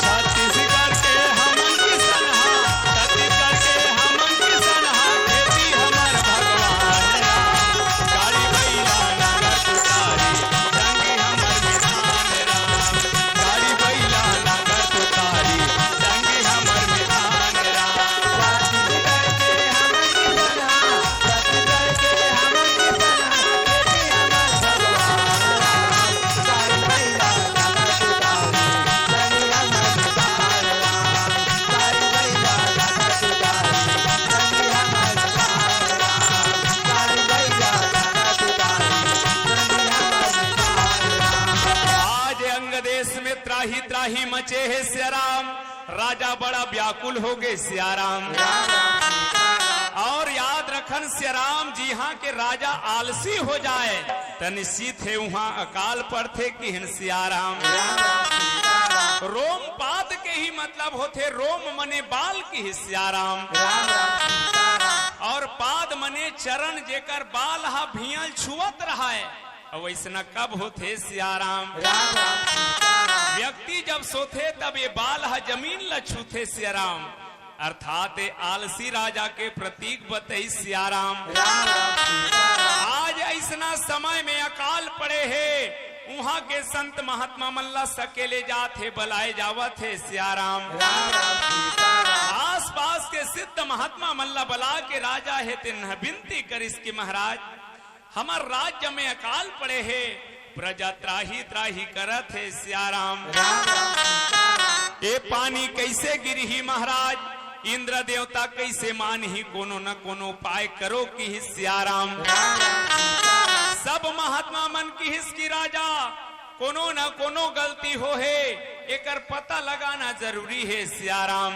छत्तीसगढ़ के हमन किसनहा, छत्तीसगढ़ के हमन किसनहा, खेती हमर भगवान राम। गाड़ी बइला नांगर तुतारी, संगी हमर मितान राम। गाड़ी बइला नांगर तुतारी, संगी हमर मितान राम। आज अंग देश में त्राही त्राही मचे हे सियाराम। राजा बड़ा व्याकुल हो गए सियाराम। और याद रखन सियाराम, जिहाँ के राजा आलसी हो जाए त निश्चित हे उहाँ अकाल पड़थे, किहिन सियाराम। रोम पाद के ही मतलब होथे रोम मने बाल, किहिस सियाराम। और पाद मने चरण, जेकर बाल ह भियल छुअत रहय। अउ अइसना कब होथे सियाराम? व्यक्ति जब सोथे तब ये बाल ह जमीन ल छूथे सियाराम। अर्थात ये आलसी राजा के प्रतीक बतइस सियाराम। आज अइसना समय में अकाल पड़े हे, उहाँ के संत महात्मा मन ला सकेले जात हे, बलाए जावत हे सियाराम। आसपास के सिद्ध महात्मा मन ला बला के राजा हे तेन ह बिनती करिस कि महाराज, हमर राज्य में अकाल पड़े हे, प्रजा त्राही त्राही करत हे सियाराम। ए पानी कइसे गिरही महाराज, इंद्र देवता कइसे मानही, कोनो न कोनो उपाय करो, किहिस सियाराम। सब महात्मा मन किहिस कि राजा, कोनो न कोनो गलती हो हे, एकर पता लगाना जरूरी हे सियाराम।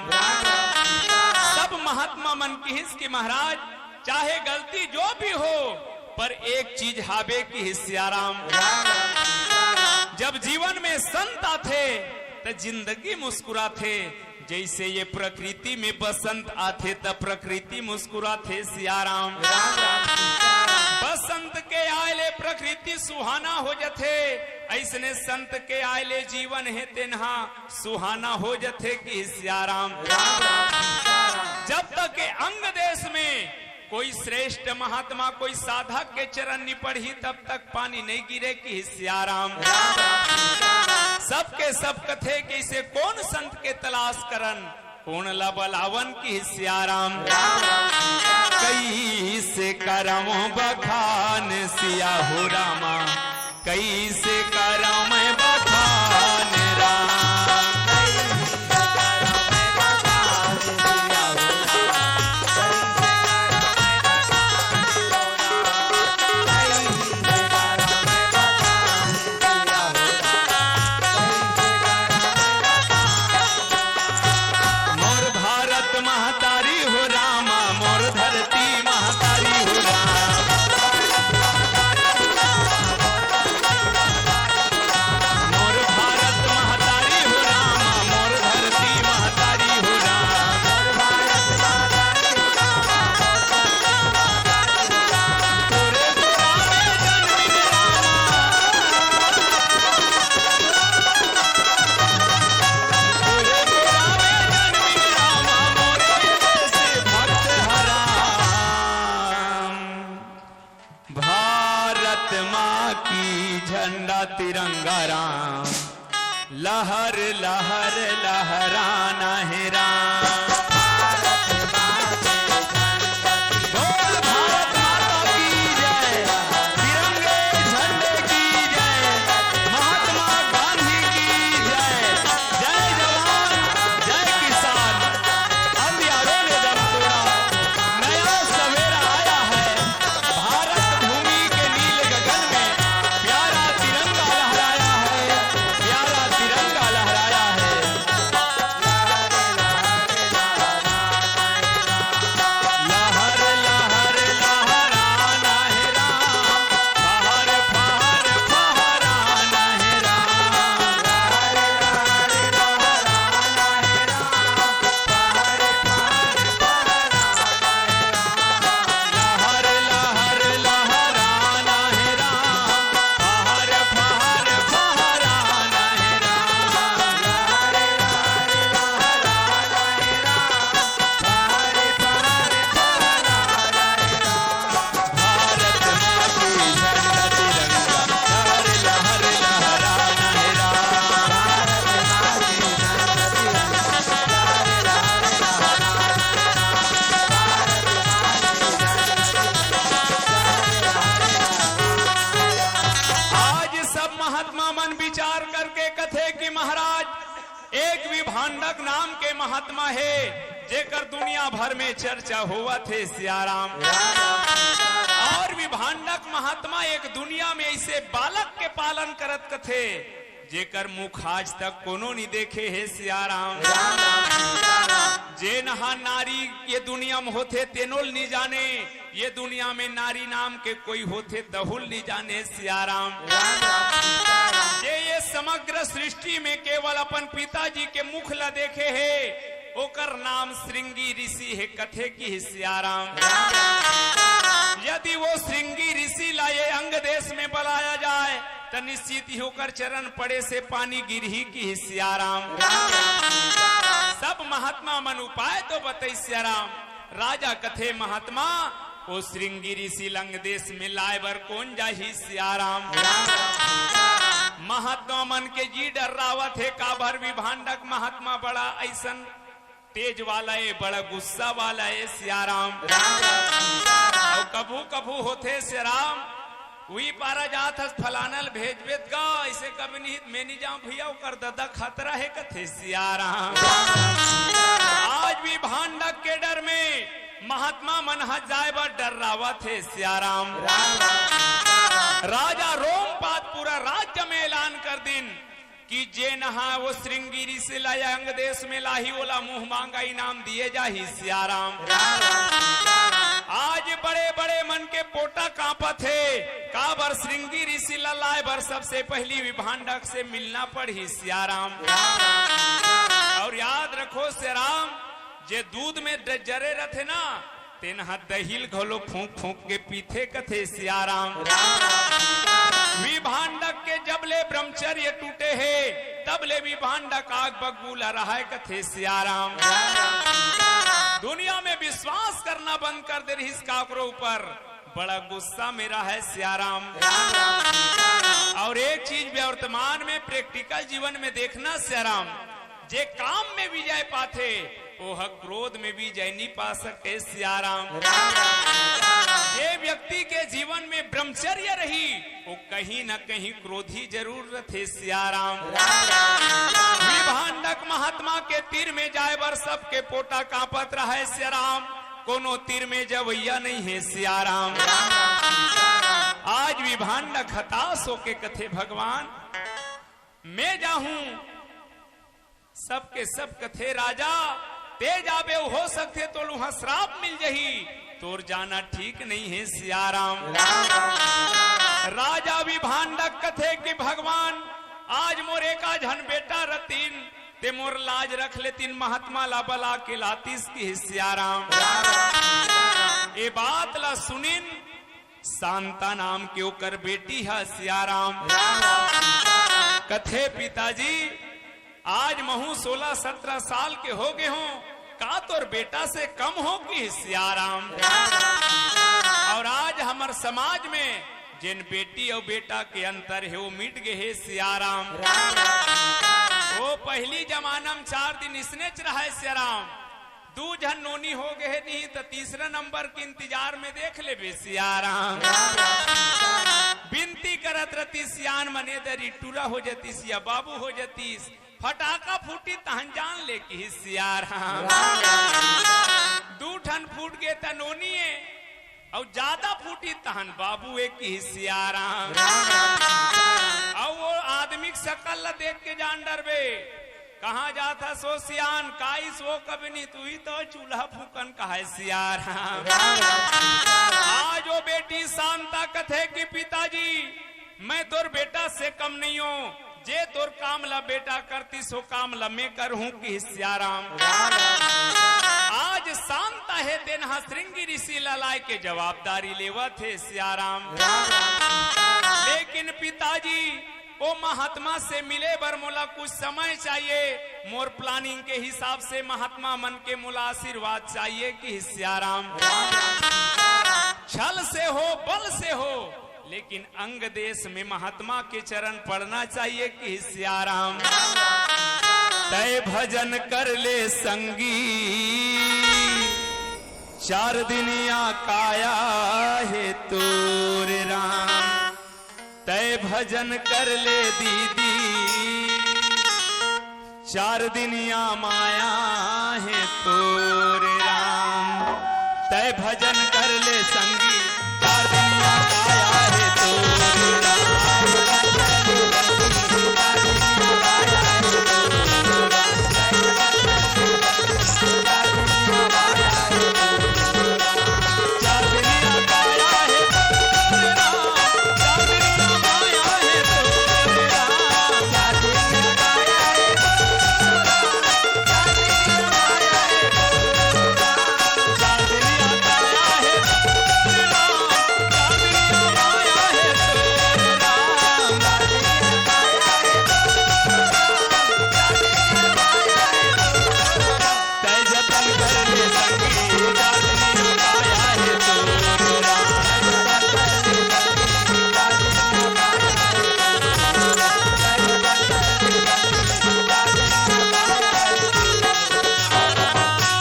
सब महात्मा मन किहिस कि महाराज, चाहे गलती जो भी हो, पर एक चीज हाबे, किहिस सियाराम। जब जीवन में संत आथे त जिंदगी मुस्कुराथे। जइसे ये प्रकृति में बसंत आथे त प्रकृति मुस्कुराथे सियाराम। बसंत के आय ले प्रकृति सुहाना हो जथे, अइसने संत के आय ले जीवन हे तेन ह सुहाना हो जथे, किहिस सियाराम। जब तक ये अंग देश में कोई श्रेष्ठ महात्मा, कोई साधक के चरण नि पड़ही, तब तक पानी नइ गिरे, किहिस सियाराम। सबके सब कथे कि इसे कोन संत के तलाश करन, कोन ला बलावन कि सिया राम। कइसे करम बखान सिया हो रामा, कइसे करम बखान राम। मोर भारत महतारी हो रामा, मोर धरती महतारी हो राम। मोर भारत महतारी हो रामा, मोर धरती महतारी हो राम। तोरे गोरा में जनमिन रामा। भारत माँ की झंडा तिरंगा राम, लहर लहर लहराना है राम। बोल भारत माता की जय, तिरंगे झंडे की जय, महात्मा गांधी की जय। जय जवान, जय किसान। अंधियारों ने दम तोड़ा, नया सवेरा आया है। भारत भूमि के नील गगन में प्यारा तिरंगा लहराया है, प्यारा तिरंगा लहराया है। लहर लहर लहराना है राम, फहर फहर फहराना है राम। लहर लहर लहराना है राम, फहर फहर फहराना है राम। भारत माँ की झंडा तिरंगा, लहर लहर लहराना है राम। आज सब महात्मा मन विचार करके कथे कि महाराज, एक विभांडक नाम के महात्मा हे, जेकर दुनिया भर में चर्चा होवत हे, सियाराम। और विभांडक महात्मा एक दुनिया में ऐसे बालक के पालन करत कथे, जेकर मुख आज तक कोनो नि देखे हे, सियाराम। जेन हा नारी ये दुनिया में होथे, तेनोल नि जाने, ये दुनिया में नारी नाम के कोई होथे, तहुल नि जाने, सियाराम। जे ये समग्र सृष्टि में केवल अपन पिताजी के मुख ला देखे हे, ओकर नाम श्रृंगी ऋषि हे, कथे कि सियाराम। यदि वो श्रृंगी ऋषि ला ये अंग देश में बलाया जाए, त निश्चित ही ओकर चरण पड़े से पानी गिरही कि सियाराम। सब महात्मा मन उपाय तो बतई, सियाराम। राजा कथे महात्मा, ओ श्रृंगी ऋषि ल अंग देश में लाए बर कोन जाही, सियाराम। महात्मा मन के जी डर्रावत हे, काबर विभांडक महात्मा बड़ा अइसन तेज वाला ए, बड़ा गुस्सा वाला ए, सियाराम। अउ कभू कभू होथे, सियाराम, उही पारा जात हस, फलाना ल भेजबे त गा, अइसे कभी नहीं, मैं नहीं जाऊं भैया, ओकर ददा खतरा हे, कथे सियाराम। आज विभांडक के डर में महात्मा मन ह जाए बर डर्रावत हे, सियाराम। राजा रोमपाद पूरा राज्य में ऐलान कर दिन कि जेन हा वो श्रृंगी ऋषि ला अंग देश में लाही, ओला मुंह मांगा इनाम दिए जाही, सियाराम। आज बड़े बड़े मन के पोटा कांपत हे, काबर श्रृंगी ऋषि ला लाए बर सबसे पहली विभांडक से मिलना पड़ही, सियाराम। अउ याद रखो, सियाराम, जे दूध में ड-, जरे रथे ना, तेन ह दही ल घलो फूंक फूंक के पीथे, कथे सियाराम। विभांडक के जब ले ब्रह्मचर्य टूटे हे, तब ले विभांडक आग बग्गू ला रहय, कथे सियाराम। दुनिया में विश्वास करना बंद कर दे रहिस काकरो ऊपर, बड़ा गुस्सा में रहय सियाराम। अउ एक चीज वर्तमान में practical जीवन में देखना सियाराम, जे काम में विजय पाथे, ओह क्रोध में भी जय नहीं पा सके सियाराम। जे व्यक्ति के जीवन में ब्रह्मचर्य रही, वो कहीं ना कहीं क्रोधी जरूर रथे सियाराम। विभांडक महात्मा के तीर में जाए बर सबके पोटा कांपत रहे सियाराम। कोनो तीर में जवैया नहीं है सियाराम। आज विभांडक हताश होके कथे, भगवान, मैं जाहूं, सबके सब कथे, राजा, ते जाबे, हो सकथे तोला उहां श्राप मिल जही, तोर जाना ठीक नहीं है सियाराम। राजा विभांडक कथे कि भगवान, आज मोर एका झन बेटा रतिन, ते मोर लाज रख लेतिन, महात्मा ला बला के लातिस कि सियाराम। ए बात ला सुनिन शांता नाम के ओकर बेटी ह सियाराम। कथे, पिताजी, आज महू सोलह सत्रह साल के हो गे हों, का तोर बेटा से कम हों कि सियाराम? और आज हमर समाज में जेन बेटी अउ बेटा के अंतर हे, वो मिट गे हे सियाराम। वो पहिली जमाना में चार दिन इसनेच रहय सियाराम। दू झन नोनी हो गे हे नहीं त तीसरा नंबर के इंतजार में देख लेबे सियाराम। बिनती करत रतिस, सियान मन ए दरी टूरा हो जतिस या बाबू हो जतिस, फटाका फूटी तहन जान ले कि सियाराम। दू ठन फूट गे त नोनी ए, अउ जादा फूटी तहन बाबू ए कि सियाराम। अउ वो आदमी के शकल ला देख के जान डरबे, कहाँ जात हस ओ सियान, काइस वो कबे नहीं, तुही तो चूल्हा फूकन कहय सियाराम। आज वो बेटी शांता कथे कि पिताजी, मैं तोर बेटा से कम नहीं हों, जे तोर काम ला बेटा करतिस, ओ काम ला मैं करहूं कि सियाराम। आज शांता हे तेन ह श्रृंगी ऋषि ला लाय के जवाबदारी लेवत हे सियाराम। लेकिन पिताजी, ओ महात्मा से मिले बर मोला कुछ समय चाहिए, मोर प्लानिंग के हिसाब से महात्मा मन के मोला आशीर्वाद चाहिए कि सियाराम। छल से हो, बल से हो, लेकिन अंग देश में महात्मा के चरण पड़ना चाहिए कि सियाराम। तय भजन कर ले संगी, चार दिन या काया हे तोर राम। तय भजन कर ले दीदी, चार दिन या माया हे तोर राम। तय भजन कर ले संगी, चार दिन या माया हे तोर राम।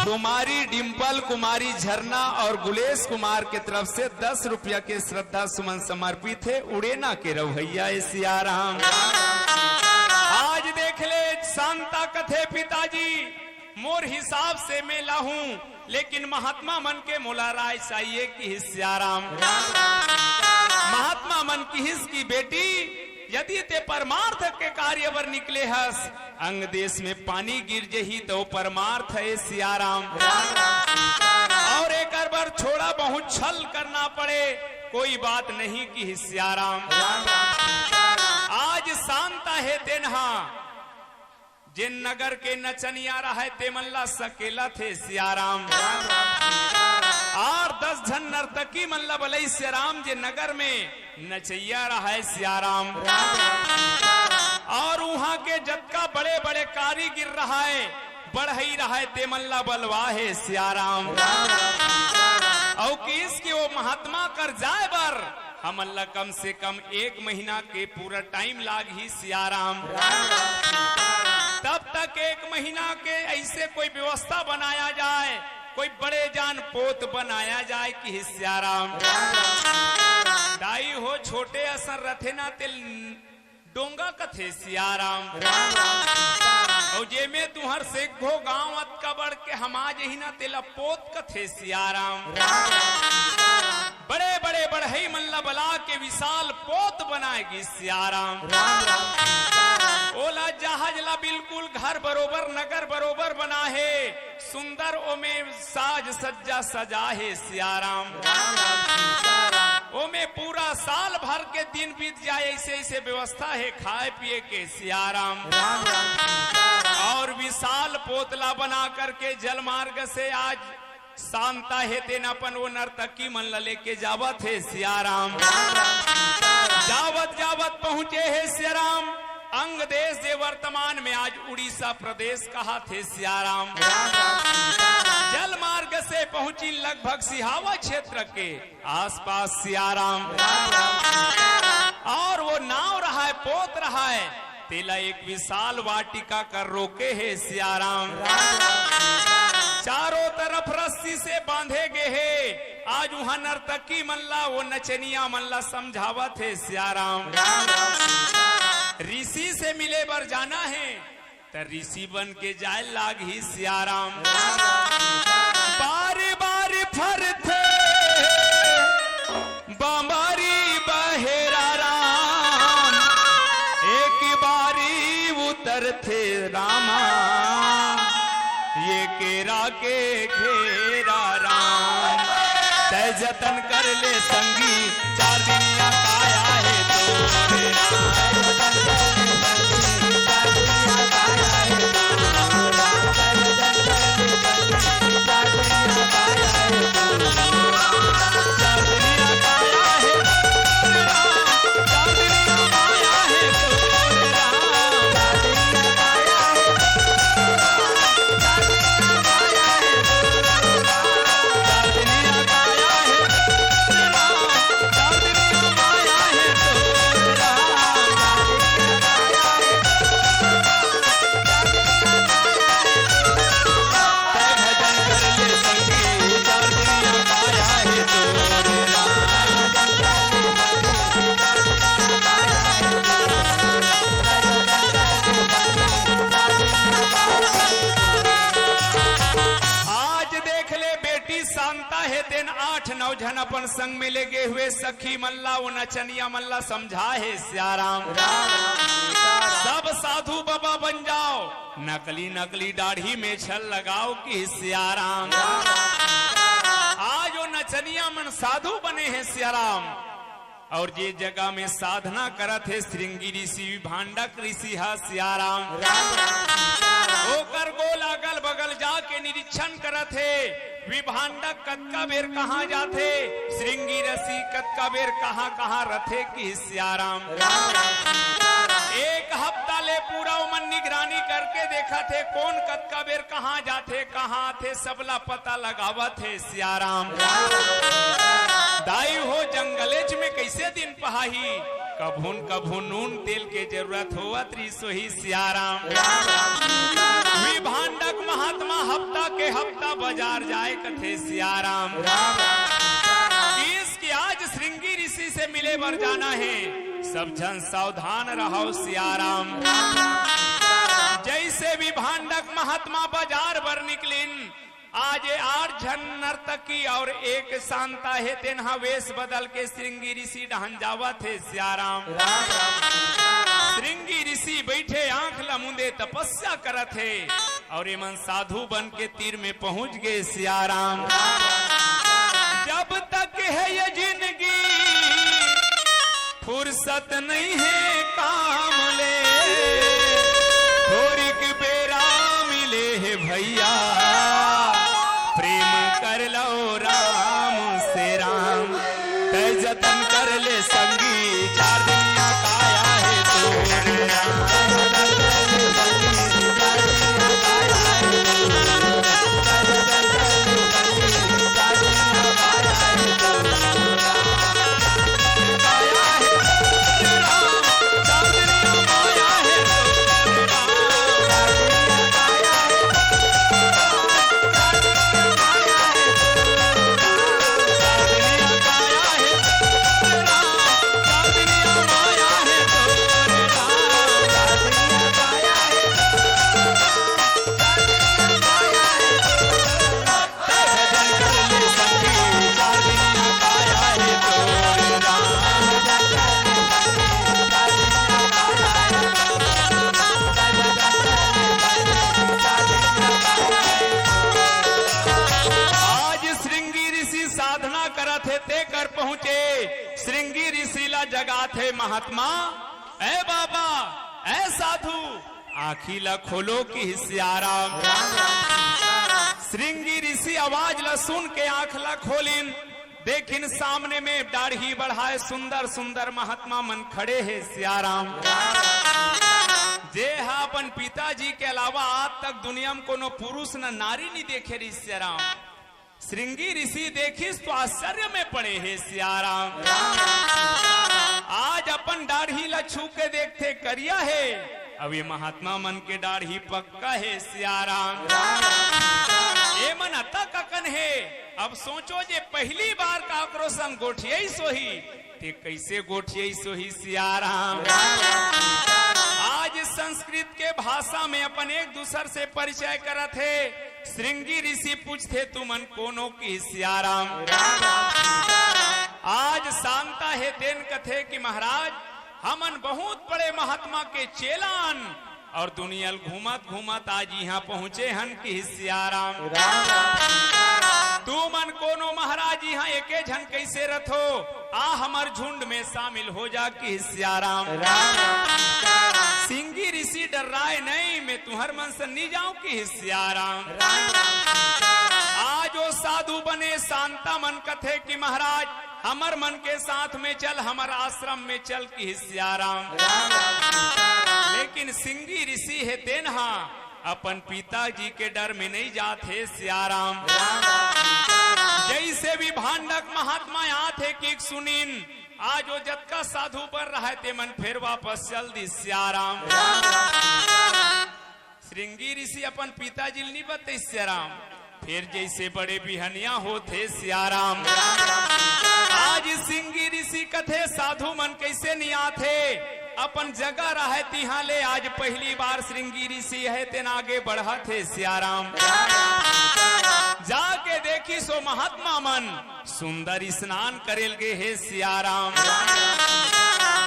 कुमारी डिंपल, कुमारी झरना और गुलेश कुमार के तरफ से दस रुपया के श्रद्धा सुमन समर्पित हे। उड़ेना के रवैया ए सियाराम। आज देख ले, शांता कथे, पिताजी, मोर हिसाब से मैं लाहूं, लेकिन महात्मा मन के मोला राय चाहिए कि सियाराम। महात्मा मन किहिस कि बेटी, यदि ते परमार्थ के कार्य बर निकले हस, अंग देश में पानी गिर जही तो परमार्थ हे सियाराम। और एकर बर थोड़ा बहुत छल करना पड़े, कोई बात नहीं कि सियाराम। आज शांता हे तेन ह जेन नगर के नचनिया रहय, ते मन ला सकेलत हे सियाराम। आठ दस झन नर्तकी मन ला बलई सियाराम, जे नगर में नचैया रहय सियाराम। और उहाँ के जतका बड़े-बड़े कारीगिर रहय, बढ़ई रहय, ते मन ला बलवा हे सियाराम। अउ किहिस कि ओ महात्मा कर जाय बर हमन ला कम से कम एक महीना के पूरा टाइम लागही सियाराम। तब तक के एक महीना के ऐसे कोई व्यवस्था बनाया जाए, कोई बड़े जान पोत बनाया जाए कि सियाराम। दाई हो, छोटे असन रथे ना, तेल डोंगा कथे सियाराम। अउ जेमे तुहर सेघो गांव अतका बढ़ के हमा जही ना, तेला पोत कथे सियाराम। बड़े बड़े बढ़ई मन ला बला के विशाल पोत बनाए गिस सियाराम। ओला जहाज ला बिल्कुल घर बरोबर, नगर बरोबर बना हे। सुंदर ओमे साज सज्जा सजा हे सियाराम। ओमे पूरा साल भर के दिन बीत जाए, ऐसे ऐसे व्यवस्था हे खाए पिए के सियाराम। अउ विशाल पोत ला बना करके जलमार्ग से आज सांता हे तेन अपन वो नर्तकी मन ला लेके जावत हे सियाराम। जावत जावत पहुंचे हे सियाराम अंग देश, जे वर्तमान में आज उड़ीसा प्रदेश कहाथे सियाराम। जलमार्ग से पहुंची लगभग सिहावा क्षेत्र के आसपास सियाराम। अउ वो नाव रहय, पोत रहय, तेला एक विशाल वाटिका कर रोके हे सियाराम। चारों तरफ रस्सी से बांधे गे हे। आज उहां नर्तकी मन ला, वो नचनिया मन ला समझावत हे सियाराम। ऋषि से मिले बर जाना हे, त ऋषि बन के जाए लागही सियाराम। बारी बारी फरथे बांबारी बहेरा राम, एक बारी उतरथे रामा, ये केरा के घेरा राम। तय जतन कर ले संगी, चार दिनिया काया हे तोरे राम। आज देख ले बेटी शांता हे तेन आठ नौ झन अपन संग में ले गे हुए सखी मन ला, वो नचनिया मन ला समझा हे सियाराम। सब साधु बाबा बन जाओ, नकली नकली दाढ़ी में छल लगाओ कि सियाराम। आज वो नचनिया मन साधु बने हे सियाराम। अउ जे जगह में साधना करत हे श्रृंगी ऋषि, विभांडक ऋषि ह सियाराम। ओकर गोल अगल बगल जाके निरीक्षण करत हे। विभांडक कतका बेर कहाँ जाथे, श्रृंगी ऋषि कतका बेर कहाँ कहाँ रथे कि सियाराम। एक हफ्ता ले पूरा ओमन निगरानी करके देखत हे, कोन कतका बेर कहाँ जाथे, कहाँ आथे, सबला पता लगावत हे सियाराम। दाई हो, जंगलेच में कैसे दिन पहाही, कभू न कभू नून तेल के जरूरत होवत रहिस होही सियाराम। विभांडक महात्मा हफ्ता के हफ्ता बाजार जाए कथे सियाराम। किस कि आज श्रृंगी ऋषि से मिले बर जाना हे, सब झन सावधान रहव सियाराम। जैसे विभांडक महात्मा बाजार बर निकलिन, आज ये आठ झन नर्तकी अउ एक शांता हे, तेन ह वेश बदल के श्रृंगी ऋषि डहन जावत हे सियाराम। श्रृंगी ऋषि बइठे आंख ल मूंदे तपस्या करत हे अउ एमन साधु बन के तीर में पहुंच गे सियाराम। जब तक हे ये जिनगी फुरसत नइ हे काम ले, थोरिक बेरा मिले हे भइया, प्रेम कर लव राम से राम। तय जतन कर ले संगी, चार दिनिया काया हे तोरे राम। ऋषि ला जगाथे महात्मा, "ए बाबा, ए साधु, आँखी ला खोलो" किहिस सियाराम। राम राम सीताराम। श्रृंगी ऋषि आवाज ला सुन के आँख ला खोलिन, देखिन सामने में दाढ़ी बढ़ाए सुंदर सुंदर महात्मा मन खड़े हे सियाराम। राम राम सीताराम। जे हा अपन पिताजी के अलावा आज तक दुनिया में कोनो पुरुष न नारी नहीं देखे रहिस सियाराम। श्रृंगी ऋषि देखिस तो आश्चर्य में पड़े हे सियाराम। राम राम सीताराम। आज अपन दाढ़ी ला छू के देखथे, करिया हे। अब ये महात्मा मन के दाढ़ी पक्का हे सियाराम। राम राम सीताराम। ये मन अतक अकन हे। अब सोचो जे पहली बार काकरो संग गोठियाइस होही, ते कइसे गोठियाइस होही सियाराम। राम राम सीताराम। आज संस्कृत के भाषा में अपन एक दूसर से परिचय करत हे। श्रृंगी ऋषि पूछथे, "तुमन कोनो?" किहिस सियाराम। राम राम सीताराम। आज शांता हे तेन कथे कि महाराज, हमन बहुत बड़े महात्मा के चेला अन अउ दुनिया ल घूमत घूमत आज इहाँ पहुँचे हन किहिस सियाराम। राम राम सीताराम। तुमन कोनो महाराज इहाँ एके झन कइसे रथो? आ हमर झुंड में शामिल हो जा किहिस सियाराम। राम राम सीताराम। श्रृंगी ऋषि डर्राय नहीं, मैं तुंहर मन से नी जाऊं किहिस सियाराम। राम राम सीताराम। आज ओ साधु बने शांता मन कथे कि महाराज, हमर मन के साथ में चल, हमर आश्रम में चल किहिस सियाराम। राम राम सीताराम। लेकिन श्रृंगी ऋषि हे तेन हा अपन पिताजी के डर में नहीं जात हे सियाराम। राम राम सीताराम। जइसे भी भांडक महात्मा आत हे कि सुनिन, आज ओ जतका साधु बर रहय ते मन फेर वापस चल दिस सियाराम। राम राम सीताराम। श्रृंगी ऋषि अपन पिताजी ल नी बतइस सियाराम। फेर जइसे बड़े बिहनिया होथे सियाराम। आज श्रृंगी ऋषि कथे, साधु मन कइसे नियाथे, अपन जगह रहय तिहाँ ले। आज पहली बार श्रृंगी ऋषि हे तेन आगे बढ़त हे सियाराम। जाके देखिस ओ महात्मा मन सुंदर स्नान करेल गे हे सियाराम।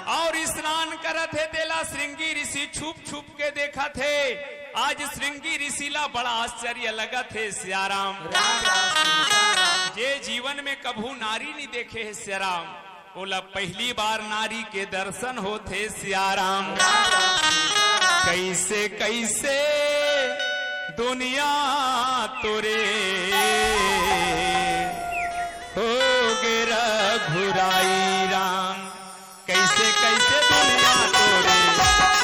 अउ स्नान करत हे तेला श्रृंगी ऋषि छुप छुप के देखत हे। आज श्रृंगी ऋषि ला बड़ा आश्चर्य लगत हे सियाराम। जे जीवन में कभू नारी नी देखे हे सियाराम, ओला पहली बार नारी के दर्शन होथे सियाराम। कइसे कइसे दुनिया तोरे होगे रघुराई राम। कइसे कइसे दुनिया तोरे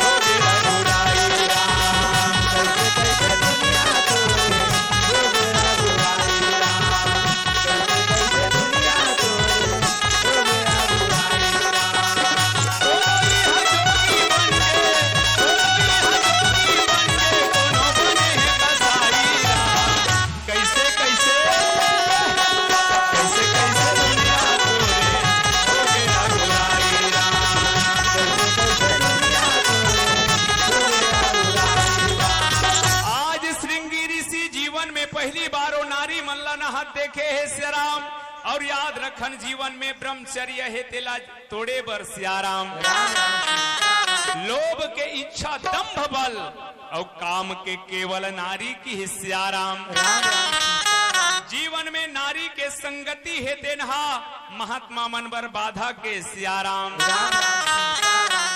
होगे रघुराई राम। कइसे कइसे दुनिया तोरे होगे रघुराई राम। कइसे कइसे दुनिया तोरे होगे रघुराई राम। कोई हजोगी बन के, कोई हजोगी बन के कोनो बने हे कसाई राम। कइसे कइसे, कइसे कइसे दुनिया तोरे होगे रघुराई राम। कइसे कइसे दुनिया तोरे होगे रघुराई राम। आज श्रृंगी ऋषि जीवन में पहली बार ओ नारी मन ला नहात देखे हे सियाराम। अउ याद रखन, जीवन में ब्रह्मचर्य हे तेला तोड़े बर सियाराम। लोभ के इच्छा, दंभ बल अउ काम के केवल नारी किहिस सियाराम। जीवन में नारी के संगति हे तेन हा महात्मा मन बर बाधक हे सियाराम।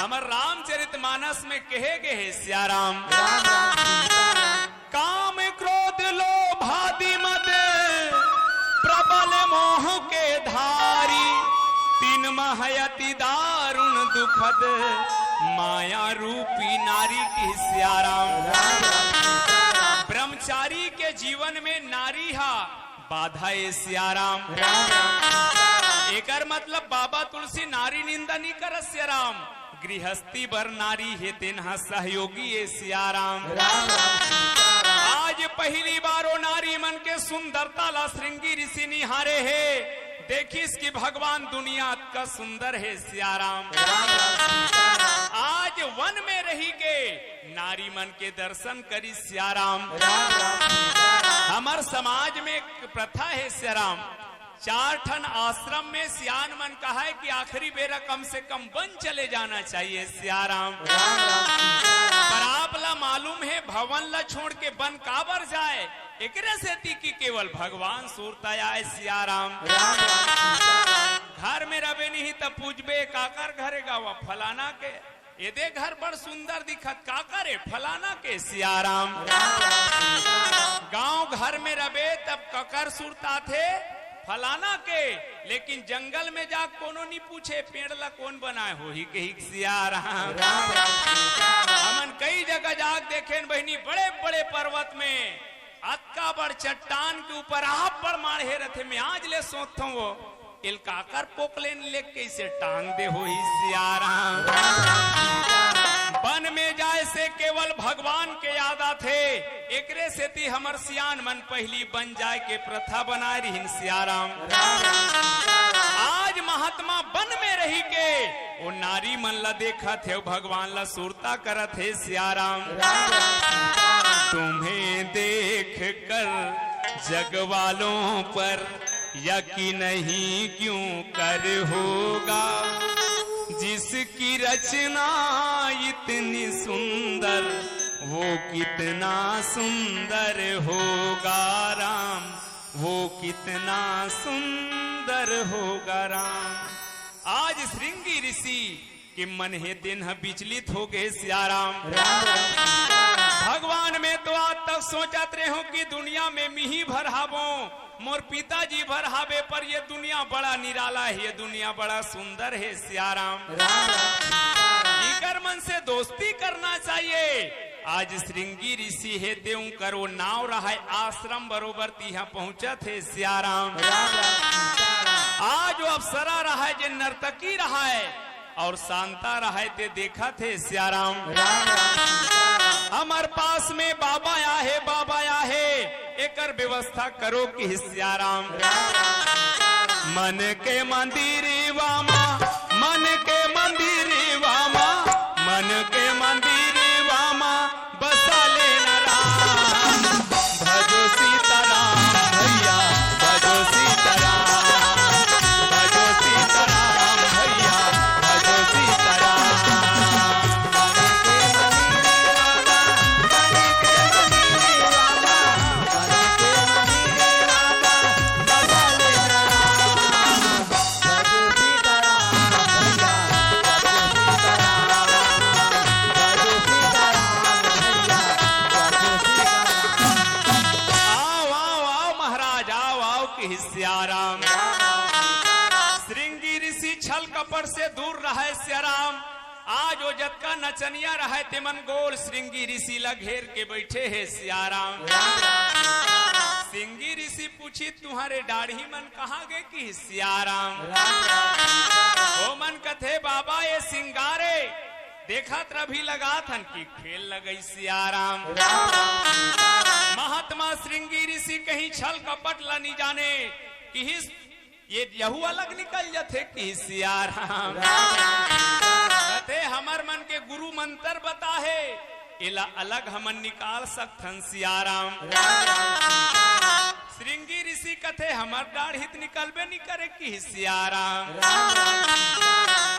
हमर रामचरित मानस में कहे गे हे सियाराम। काम क्रोध लोभ आदि मद प्रबल मोह के धारी, तीन मह अति दारुण दुखद माया रूपी नारी किहिस सियाराम। ब्रह्मचारी के जीवन में नारी हा बाधा हे सियाराम। एकर मतलब बाबा तुलसी नारी निंदा नी करस सियाराम। गृहस्थी बर नारी हे तेन हा सहयोगी हे सियाराम। आज पहली बार ओ नारी मन के सुंदरता ला श्रृंगी ऋषि निहारे हे, देखिस कि भगवान दुनिया अतका सुंदर हे सियाराम। आज वन में रहि के नारी मन के दर्शन करिस सियाराम। हमर समाज में एक प्रथा हे सियाराम, चार ठन आश्रम में सियान मन कहय कि आखिरी बेरा कम से कम वन चले जाना चाहिए सियाराम। पर आप ला मालूम हे, भवन ला छोड़ के वन काबर जाय? एकरे सेती कि केवल भगवान सुरता आय सियाराम। घर में रबे नहीं त पूछबे, "काकर घरे गावा?" "फलाना के।" "ए दे घर बड़ सुंदर दिखत।" "काकर ए?" "फलाना के।" "सियाराम।" गांव घर में रबे तब ककर सुरताथे? फलाना के। लेकिन जंगल में जा कोनो नी पूछे, "पेड़ ला कोन बनाए?" होही कही, "सियाराम।" हमन कई जगह जाग देखेन बहिनी, बड़े बड़े पर्वत में अतका बड़ चट्टान के ऊपर आप बड़ माढ़े रथे। मैं आज ले सोचथंव, वो एल काकर पोकलेन ले कइसे टांग दे होही सियाराम। वन में जाए से केवल भगवान के याद आथे। एकरे सेती हमर सियान मन पहिली वन जाए के प्रथा बनाए रिहिन सियाराम। आज महात्मा वन में रही के वो नारी मन ला देखत हे, भगवान ला सुरता करत हे सियाराम। तुम्हें देख कर जग वालों पर यकीन नहीं क्यों कर होगा, जिसकी रचना इतनी सुंदर, वो कितना सुंदर होगा राम, वो कितना सुंदर होगा राम। आज श्रृंगी ऋषि के मन हे तेन ह विचलित हो गए सियाराम। भगवान, मैं तो आज तक सोचत रहे हूँ कि दुनिया में मिही भर हावों, मोर पिताजी भर हावे, पर ये दुनिया बड़ा निराला है, ये दुनिया बड़ा सुंदर है सियाराम। इकर मन से दोस्ती करना चाहिए। आज श्रृंगी ऋषि हे, ते उंकर वो नाव रहय, आश्रम बरोबर तिहा पहुंचत हे सियाराम। आज वो अप्सरा रहय, जे नर्तकी रहय, और शांता रहय ते देखत हे सियाराम। हमर पास में बाबा आहे, बाबा आहे, एकर व्यवस्था करो कि सियाराम। मन के मंदिर वामा, मन के मंदिर वामा, मन के मंदिर वामा, बसा लेना राम। भजो सीताराम भैया, भजो सीताराम, भजो सीताराम भैया, भजो सीताराम। आओ, आओ, आओ महाराज, आओ, आओ कि सियाराम। श्रृंगी ऋषि छल कपट से दूर रहय सियाराम। आज वो जतका नचनिया रहय तेमन गोल श्रृंगी ऋषि ला घेर के बैठे हे सियाराम। श्रृंगी ऋषि पूछिस, तुम्हारे दाढ़ी मन कहाँ गे कि सियाराम। वो मन कथे, बाबा ये सिंगारे देखत रभी लगात हन कि खेल लगई सियाराम। महात्मा श्रृंगी ऋषि कहीं छल कपट ला नी जाने, किहिस ये यहू अलग निकल जथे कि सियाराम। कथे हमर मन के गुरु मंत्र बता हे, एला अलग हमन निकाल सकथन सियाराम। श्रृंगी ऋषि कथे हमर दाढ़ी त निकलबे नी करे कि सियाराम।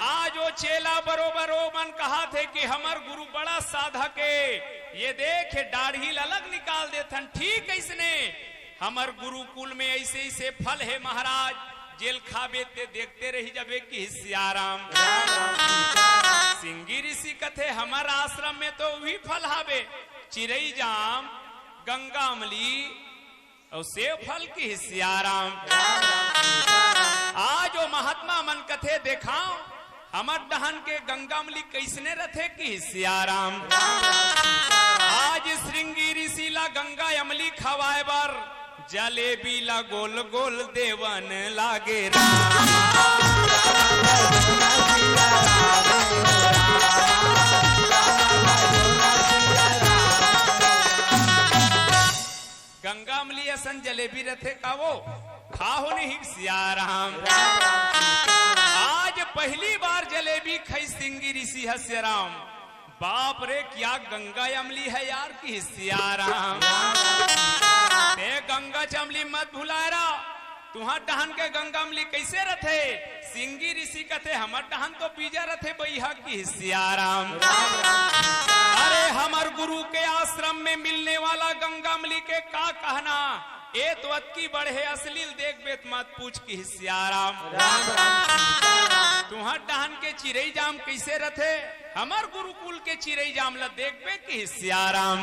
आज वो चेला बरोबर वो मन कहाथे कि हमर गुरु बड़ा साधक हे, ये देख दाढ़ी ल अलग निकाल देथन। ठीक अइसने हमर गुरुकुल में अइसे अइसे फल हे महाराज, जेल खाबे ते देखते रही जाबे कि सियाराम। श्रृंगी ऋषि कथे हमर आश्रम में तो उही फल हाबे, चिरई जाम, गंगा अमली, अउ सेव फल कि सियाराम। आज वो महात्मा मन कथे देखाव, हमर डहन के गंगा अमली कइसने रथे कि सियाराम। आज श्रृंगी ऋषि ला गंगा अमली खवाए बर जलेबी ला गोल गोल देवन लागे राम। गंगा अमली असन जलेबी रथे का वो? खाहो नहीं सियाराम। आज पहली बार जलेबी खाई श्रृंगी ऋषि ह सियाराम। बाप रे, क्या गंगा अमली है यार कि सियाराम। ते गंगा च अमली मत भुलाए रा। तुहार डहन के गंगा अमली कइसे रथे? श्रृंगी ऋषि कथे, हमर डहन तो बीजा रथे बइहा कि सियाराम। अरे हमर गुरु के आश्रम में मिलने वाला गंगामली के का कहना, ए तो अतकी बड़े अश्लील देखबे त मत पूछ किहिस सियाराम। राम राम। तुंहर डहन के चिरई जाम कइसे रथे, हमर गुरुकुल के चिरई जाम ल देखबे किहिस सियाराम।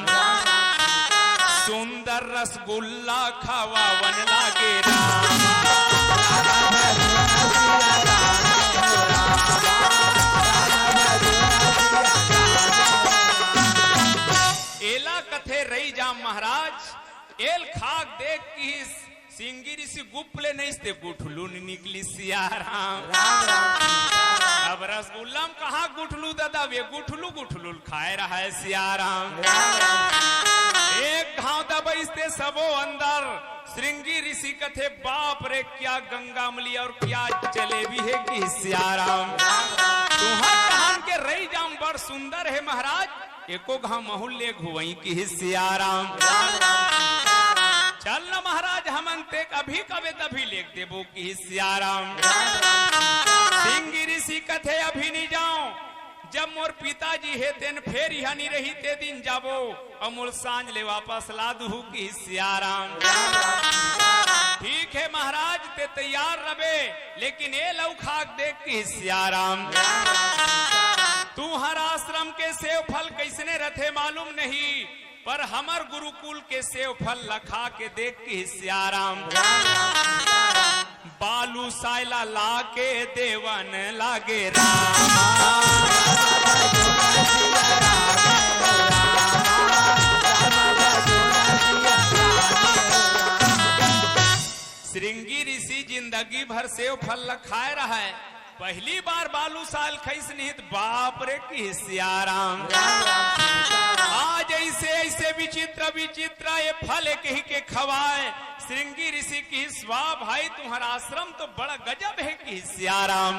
सुंदर रसगुल्ला खवावन लागे राम। एला कथे रई जाम महाराज, एल खाक देख किहिस सिंगी ऋषि गुप ले नइस ते गुठलू निकलिस सियाराम। राम राम। अब रसगुल्ला म कहाँ गुठलू ददा, वे गुठलू गुठलू ल खाए रहय सियाराम। राम राम। एक घांव दबइस ते सबो अंदर। सिंगी ऋषि कथे, बाप रे, क्या गंगामली और क्या जलेबी हे किहिस सियाराम। तुंहर डहन के रई जाम बड़ सुंदर हे महाराज, एको घांव महूं ल लेग हुवई किहिस सियाराम। चल न महाराज, हमन तेक अभी कबे तभी लेग देबो किहिस सियाराम। सिंगी ऋषि कथे, अभी नी जांव, जब मोर पिताजी हे तेन फेर इहां नी रही ते दिन जाबो, अउ मोला सांझ ले वापस ला दुहू किहिस सियाराम। ठीक हे महाराज, ते तैयार रबे, लेकिन ए लऊ खाक देख किहिस सियाराम। तुंहर आश्रम के सेव फल कइसने रथे मालूम नहीं, पर हमर गुरुकुल के सेव फल ल खा के देख किहिस सियाराम। बालू सायला ला के देवन लागे राम। सिंगी ऋषि जिंदगी भर सेव फल ल खाए रहय, पहली बार बालू सायल खइस निहित, बाप रे किहिस सियाराम। आज अइसे अइसे विचित्र विचित्र ए फल ए कहि के खवाय। सिंगी ऋषि किहिस, वाह भाई, तुंहर आश्रम तो बड़ा गजब हे किहिस सियाराम।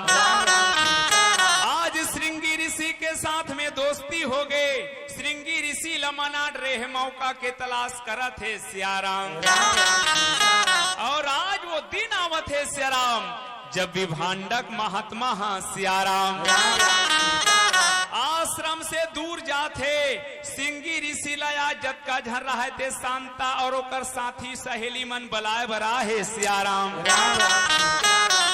आज सिंगी ऋषि के साथ में दोस्ती होगे। सिंगी ऋषि ल मना डरे हे, मौका के तलाश करत हे सियाराम। अउ आज वो दिन आवत हे सियाराम, जब विभांडक महात्मा ह सियाराम आश्रम से दूर जात हे। सिंगी ऋषि ल आज जतका झन रहय ते शांता अउ ओकर साथी सहेली मन बलाय बर आए हे सियाराम।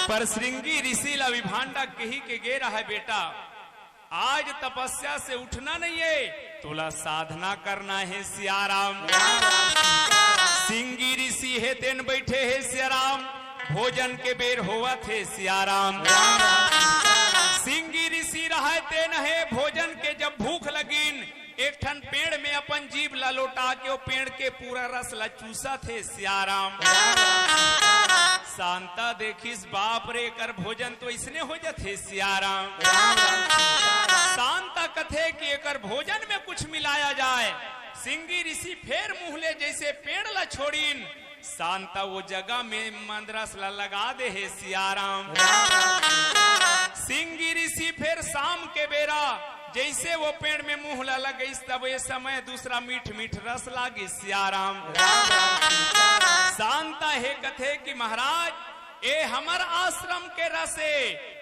पर सिंगी ऋषि ल विभांडक कहि के गे रहय, बेटा, आज तपस्या से उठना नहीं हे, तोला साधना करना हे सियाराम। सिंगी ऋषि हे तेन बइठे हे सियाराम, भोजन के बेर होवत हे सियाराम। सिंगी ऋषि रहय तेन हे, भोजन के जब भूख लगिन, एक ठन पेड़ में अपन जीभ ला लोटा के ओ पेड़ के पूरा रस ला चूसत हे सियाराम। शांता देखिस, बाप रे, एकर भोजन तो अइसने हो जथे सियाराम। शांता कथे कि एकर भोजन में कुछ मिलाया जाए। सिंगी ऋषि फेर मुंह ले जइसे पेड़ ला छोड़िन, शांता वो जगह में मंदरस ला लगा दे हे सियाराम। सिंगी ऋषि फेर शाम के बेरा जइसे वो पेड़ में मुंह ला लगइस, तब ए समय दूसरा मीठ मीठ रस लागिस सियाराम। शांता हे कथे कि महाराज, ए हमर आश्रम के रस ए,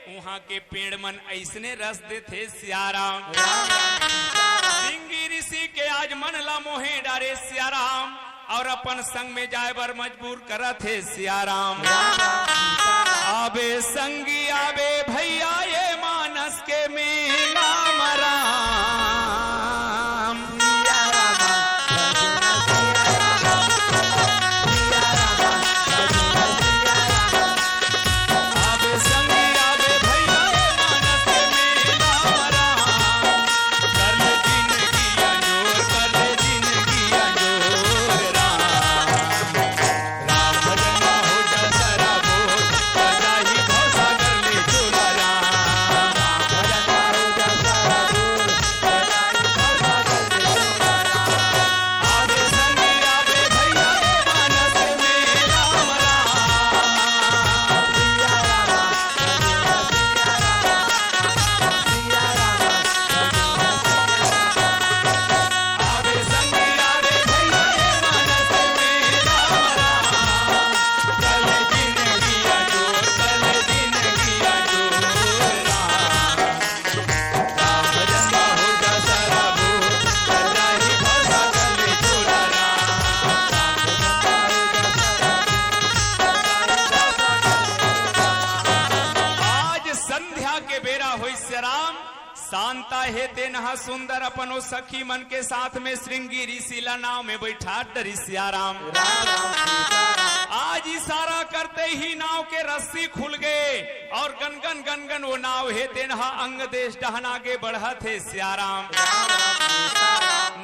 उहाँ के पेड़ मन अइसने रस देथे सियाराम। सिंगी ऋषि के आज मन ला मोहे डारे सियाराम, अउ अपन संग में जाए बर मजबूर करत हे सियाराम। आबे संगी आबे भइया, ए मानस के मेला म राम। होइस सियाराम। शांता हे तेन ह सुंदर अपन ओ सखी मन के साथ में श्रृंगी ऋषि ला नाव में बैठा डरिस सियाराम। आज इशारा करते ही नाव के रस्सी खुल गे और गनगन गनगन ओ नाव हे तेन ह अंग देश डहन आगे बढ़त हे सियाराम।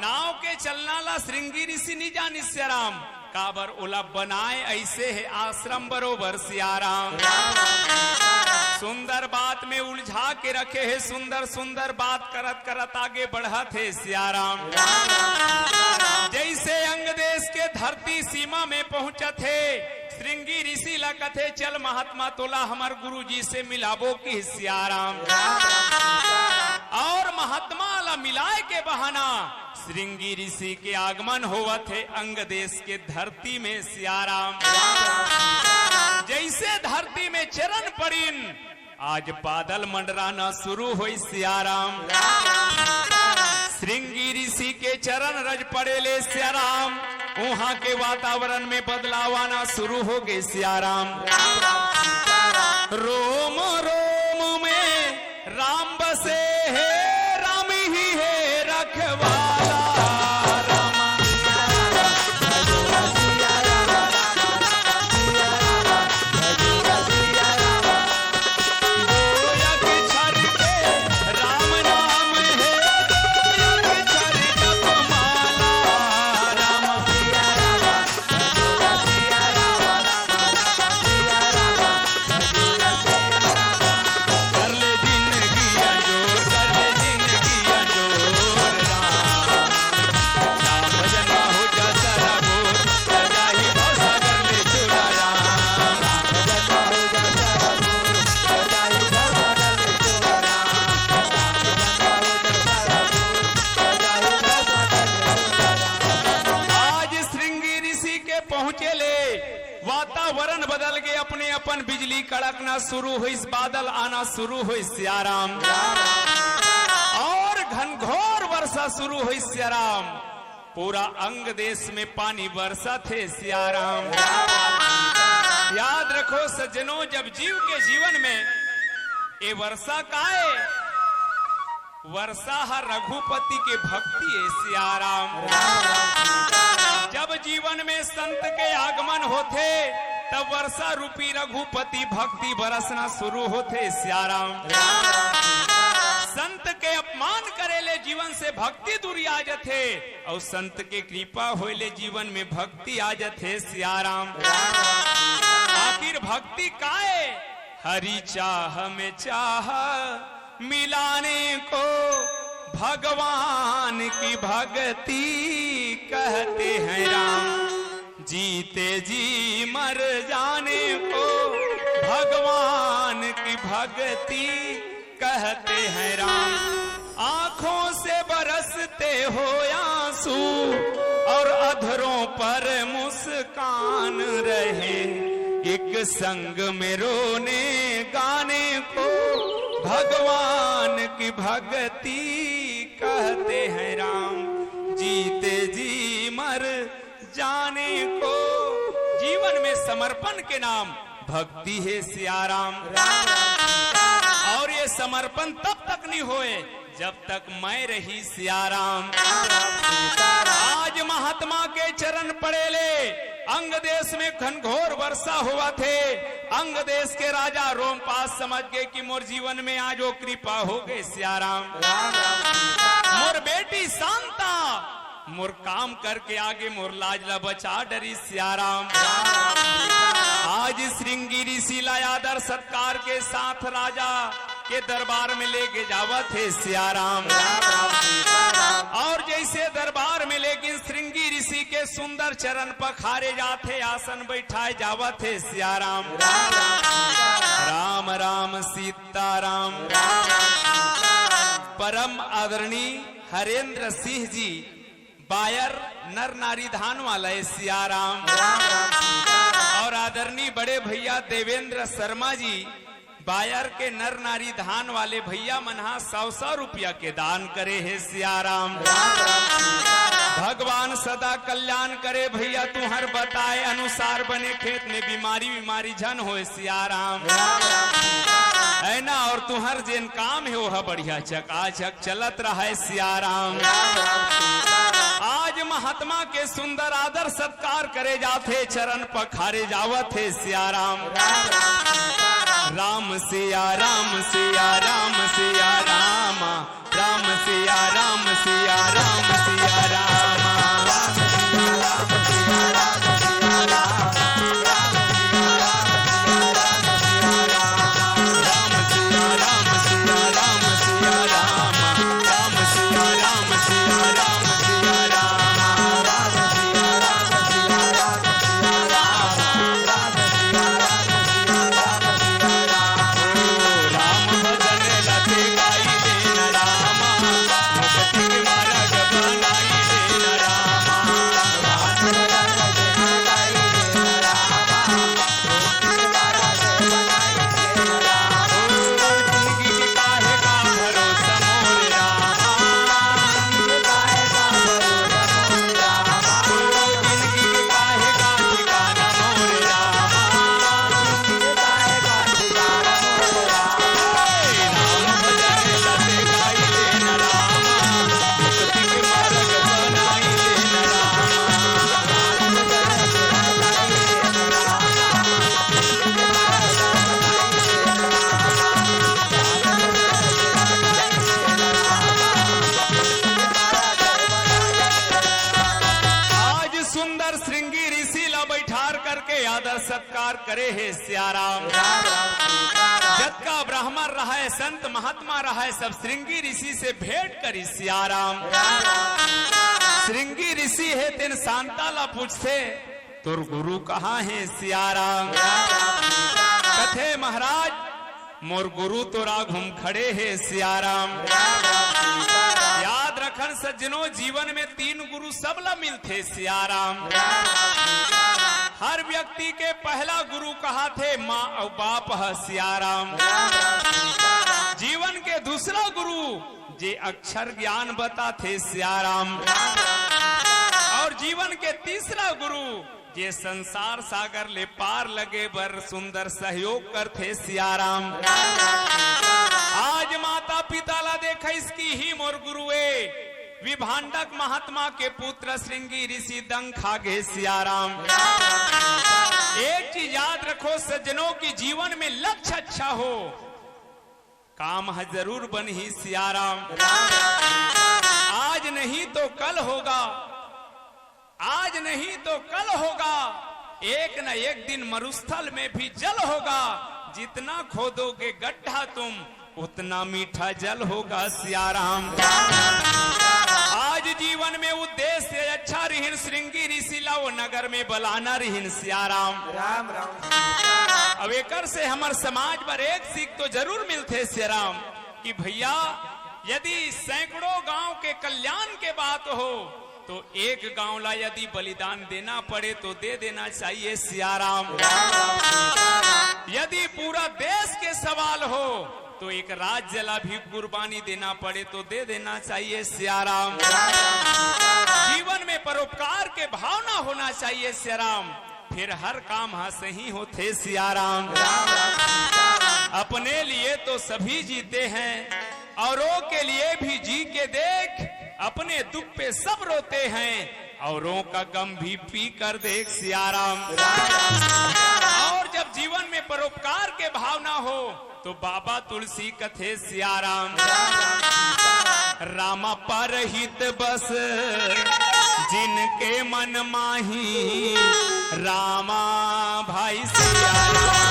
नाव के चलना ला श्रृंगी ऋषि नी जानिस सियाराम, काबर ओला बनाए ऐसे हे आश्रम बरोबर सियाराम। सुंदर बात में उलझा के रखे हे, सुंदर सुंदर बात करत करत आगे बढ़त हे सियाराम। जैसे अंग देश के धरती सीमा में पहुंचत हे, श्रृंगी ऋषि ला कथे, "चल महात्मा, तोला हमर गुरुजी से मिलाबो," कि सियाराम। और महात्मा ला मिलाए के बहाना श्रृंगी ऋषि के आगमन होवत हे अंग देश के धरती में सियाराम। जैसे धरती में चरण पड़िन, आज बादल मंडराना शुरू होइस सियाराम। श्रृंगी ऋषि के चरण रज पड़े ले सियाराम, उहाँ के वातावरण में बदलाव आना शुरू हो गे सियाराम। रोम रोम में राम बसे हे, राम ही हे रखवाला। राम आज श्रृंगी ऋषि के पहुंचे ले वातावरण बदल गे, अपने अपन बिजली कड़कना शुरू होइस, बादल आना शुरू होइस सियाराम। और घनघोर वर्षा शुरू होइस सियाराम। पूरा अंग देश में पानी बरसत हे सियाराम। याद रखो सज्जनों, जब जीव के जीवन में ये वर्षा का हे, वर्षा ह रघुपति के भक्ति हे सियाराम। जब जीवन में संत के आगमन होथे, तब वर्षा रूपी रघुपति भक्ति बरसना शुरू होथे सियाराम। संत के अपमान करे ले जीवन से भक्ति दूरी आ जथे, अउ संत के कृपा होय ले जीवन में भक्ति आ जथे सियाराम। आखिर भक्ति का हे? हरि चाह में चाह मिलाने को भगवान की भक्ति कहते हैं राम। जीते जी मर जाने को भगवान की भक्ति कहते हैं राम। आंखों से बरसते हो आंसू और अधरों पर मुस्कान रहे, एक संग में रोने गाने को भगवान की भक्ति कहते हैं राम। जीते जी मर जाने को। जीवन में समर्पण के नाम भक्ति हे सियाराम। और ये समर्पण तब तक नहीं होए जब तक मैं रही सियाराम। आज महात्मा के चरण पड़े ले अंग देश में घनघोर वर्षा होवत हे। अंग देश के राजा रोमपास समझ गे कि मोर जीवन में आज वो कृपा हो गे सियाराम। मोर बेटी शांता मोर काम करके आगे मोर लाज ला बचा डरी सियाराम। आज श्रृंगी ऋषि ला आदर सत्कार के साथ राजा के दरबार में लेके जावत हे सियाराम। और जैसे दरबार में लेकिन श्रृंगी ऋषि के सुंदर चरण पखारे जात हे, आसन बैठाए जावत हे सियाराम। राम राम सीताराम। परम आदरणीय हरेंद्र सिंह जी बायर नर नारी धान वाला हे सियाराम। और आदरणीय बड़े भैया देवेंद्र शर्मा जी बायर के नर नारी धान वाले भैया मन हा सौ सौ रुपया के दान करे हे सियाराम। भगवान सदा कल्याण करे भैया, तुहर बताए अनुसार बने खेत में बीमारी बीमारी झन होए सियाराम। ऐना और तुहर जेन काम हे, ओह बढ़िया चकाचक चलत रहय सियाराम। आज महात्मा के सुंदर आदर सत्कार करे जाथे, चरण पखारे जावत हे सियाराम। राम सिया राम सिया राम सिया राम, राम सिया राम सिया राम सिया राम। आज सुंदर श्रृंगी ऋषि ला बैठार करके आदर सत्कार करे हे सियाराम। जतका ब्राह्मण रहय, संत महात्मा रहय, सब श्रृंगी ऋषि से भेंट करी सियाराम। श्रृंगी ऋषि हे, तेन शांता ला पूछथे, "तोर गुरु कहाँ हे सियाराम?" कथे, "महाराज, मोर गुरु तोर आघू म खड़े हे सियाराम।" याद रखन सज्जनों, जीवन में तीन गुरु सबला मिलथे सियाराम। हर व्यक्ति के पहला गुरु कहाथे माँ अउ बाप ह सियाराम। जीवन के दूसरा गुरु जे अक्षर ज्ञान बताथे सियाराम। और जीवन के तीसरा गुरु जे संसार सागर ले पार लगे बर सुंदर सहयोग करथे सियाराम। आज माता पिता ला देखइस कि ही मोर गुरु ए, विभांडक महात्मा के पुत्र श्रृंगी ऋषि दंग खा गे सियाराम। एक चीज याद रखो सज्जनों, कि जीवन में लक्ष्य अच्छा हो, काम ह जरूर बनही सियाराम। आज नहीं तो कल होगा, आज नहीं तो कल होगा, एक न एक दिन मरुस्थल में भी जल होगा। जितना खोदोगे गड्ढा तुम, उतना मीठा जल होगा सियाराम। आज जीवन में उद्देश्य अच्छा रिहिन, श्रृंगी ऋषि ला वो नगर में बलाना रिहिन सियाराम। राम राम। अब एकर से हमर समाज बर एक सीख तो जरूर मिलथे सियाराम, कि भैया, यदि सैकड़ों गांव के कल्याण के बात हो, तो एक गांव ला यदि बलिदान देना पड़े तो दे देना चाहिए सियाराम। यदि पूरा देश के सवाल हो, तो एक राज्य ला भी कुर्बानी देना पड़े तो दे देना चाहिए सियाराम। जीवन में परोपकार के भावना होना चाहिए सियाराम, फिर हर काम ह सही होथे सियाराम। अपने लिए तो सभी जीते हैं, औरों के लिए भी जी के देख, अपने दुख पे सब रोते हैं, औरों का गम भी पी कर देख सियाराम। और जब जीवन में परोपकार के भावना हो, तो बाबा तुलसी कथे सियाराम। राम परहित बस जिनके मन माही, रामा भाई सियाराम।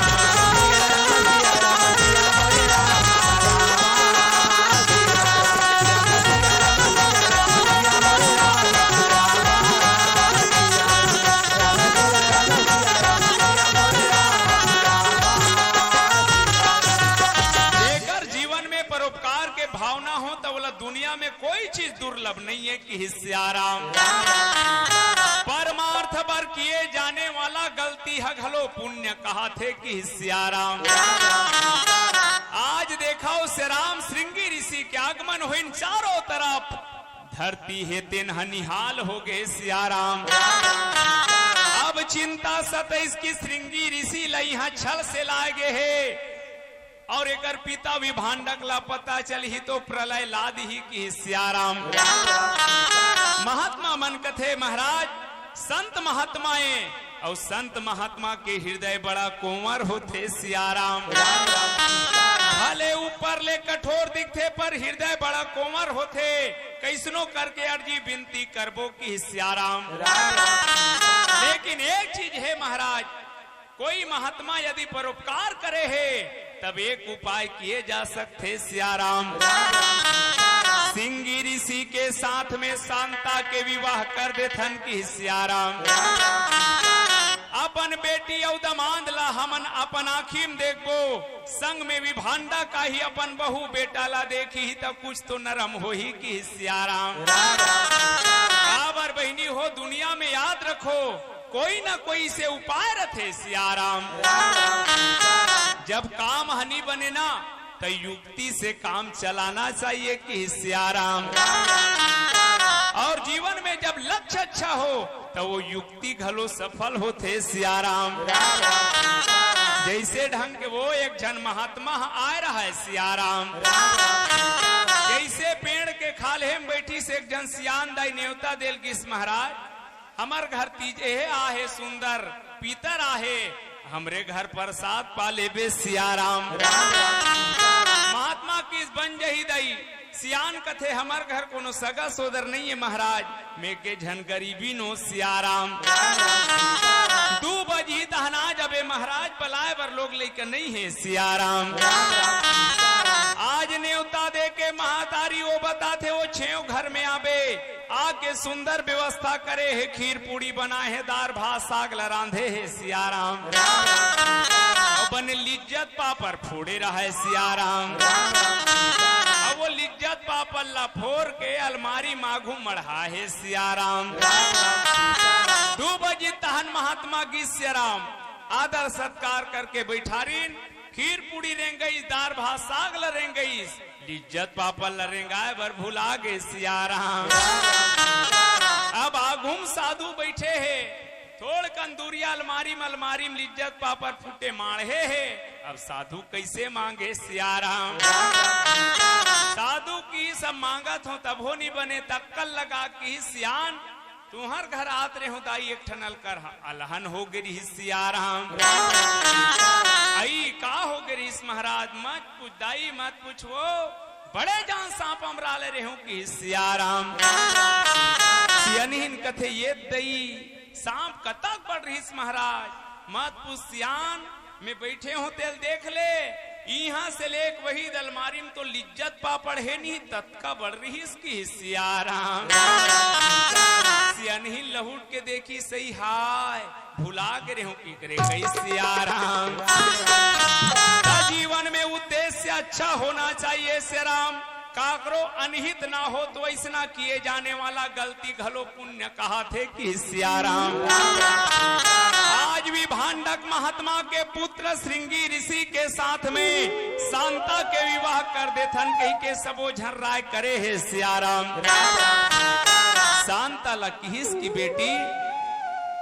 जेकर जीवन में परोपकार के भावना हो, त ओला दुनिया में कोई चीज दुर्लभ नहीं है, किहिस सियाराम। परमार्थ बर किए जाने वाला गलती ह घलो पुण्य कहाथे, किहिस सियाराम। आज देखव सियाराम, श्रृंगी ऋषि के आगमन होइन, चारों तरफ धरती हे तेन ह निहाल हो गे सियाराम। अब चिंता सतइस कि श्रृंगी ऋषि ल इहाँ छल से लाए गे हे। अउ एकर पिता विभांडक ला पता चलही तो प्रलय ला दिही, किहिस सियाराम। महात्मा मन कथे महाराज, संत महात्मा ए, अउ संत महात्मा के हृदय बड़ा कोंवर होथे सियाराम। भले ऊपर ले कठोर दिखथे पर हृदय बड़ा कोंवर होथे। कइसनो करके अर्जी बिनती करबो, किहिस सियाराम। लेकिन एक चीज हे महाराज, कोई महात्मा यदि परोपकार करे हे, तब एक उपाय किए जा सकथे सियाराम। सिंगी ऋषि के साथ में शांता के विवाह कर देथन, किहिस सियाराम। अपन बेटी अउ दमांद ला हमन अपन आँखी म देखबो, संग में विभांडक आही अपन बहू बेटा ला देखही त कुछ तो नरम होही, किहिस सियाराम। काबर बहिनी हो, दुनिया में याद रखो, कोई ना कोई से उपाय रथे सियाराम। जब काम ह नी बने ना, त युक्ति से काम चलाना चाहिए, किहिस सियाराम। अउ जीवन में जब लक्ष्य अच्छा हो, त वो युक्ति घलो सफल होथे सियाराम। जइसे ढंग के वो एक झन महात्मा ह आय रहय सियाराम। जइसे पेड़ के खाल्हे म बइठिस एक झन सियान दाई नेवता दे ल किहिस महाराज, हमर घर तीज एहे आहे सुंदर, पीतर आहे, हमरे घर प्रसाद पा लेबे सियाराम। महात्मा किहिस बन जही दाई, सियान कथे हमर घर कोनो सगा सोदर नइ हे महाराज, में के झन गरीबी नो सियाराम। दू बजही तहन आ जाबे महाराज, बलाय बर लोग लइका नइ हे सियाराम। आज नेवता दे के महतारी ओ बताथे, ओ छेव घर में आबे, आके सुंदर व्यवस्था करे हे, खीर पूड़ी बनाए हे, दार भात साग ल रांधे हे सियाराम। अउ बने लिज्जत पापड़ फोड़े रहय सियाराम। अउ वो लिज्जत पापड़ ला फोर के अलमारी म आघू मढ़ा हे सियाराम। दू बजे तहन महात्मा गिस सियाराम, आदर सत्कार करके बइठारिन, खीर पूड़ी रेंगइस, दार भात साग ल रेंगइस, लिज्जत पापड़ ल रेंगाय बर भुला गे सियाराम। अब आघू म साधु बइठे हे, थोड़कन दूरिया अलमारी म, अलमारी म लिज्जत पापड़ फूटे माढ़े हे। अब साधु कइसे मांगे सियाराम? साधु किहिस मांगत हों तभो नी बने, त अक्कल लगा किहिस सियान, तुंहर घर आत रेहेंव दाई, एक ठन अलकर ह अलहन हो गे रिहिस सियाराम। अई का हो गे रिहिस महाराज? मत पूछ दाई, मत पूछ वो, बड़े जान सांप अमरा ले रेहेंव किहिस सियाराम। सियनहिन कथे ये दई, सांप कतक बड़ रिहिस महाराज? मत पूछ सियान, में बइठे हों तेल देख ले, इहां से लेक वही दलमारी म तो लिज्जत पापड़ हे नी, ततका बड़ रिहिस किहिस सियाराम। सियनहिन लहुट के देखिस सही हाय, भुला गे रेहेंव किहिस रे कई सियाराम। त जीवन में उद्देश्य अच्छा होना चाहिए सियाराम। काकरो अनहित ना हो तो अइसना किए जाने वाला गलती घलो पुण्य कहाथे किहिस सियाराम। आज विभांडक महात्मा के पुत्र श्रृंगी ऋषि के साथ में शांता के विवाह कर देथन कहिके सबो झन राय करे हे सियाराम। शांता ल किहिस कि बेटी,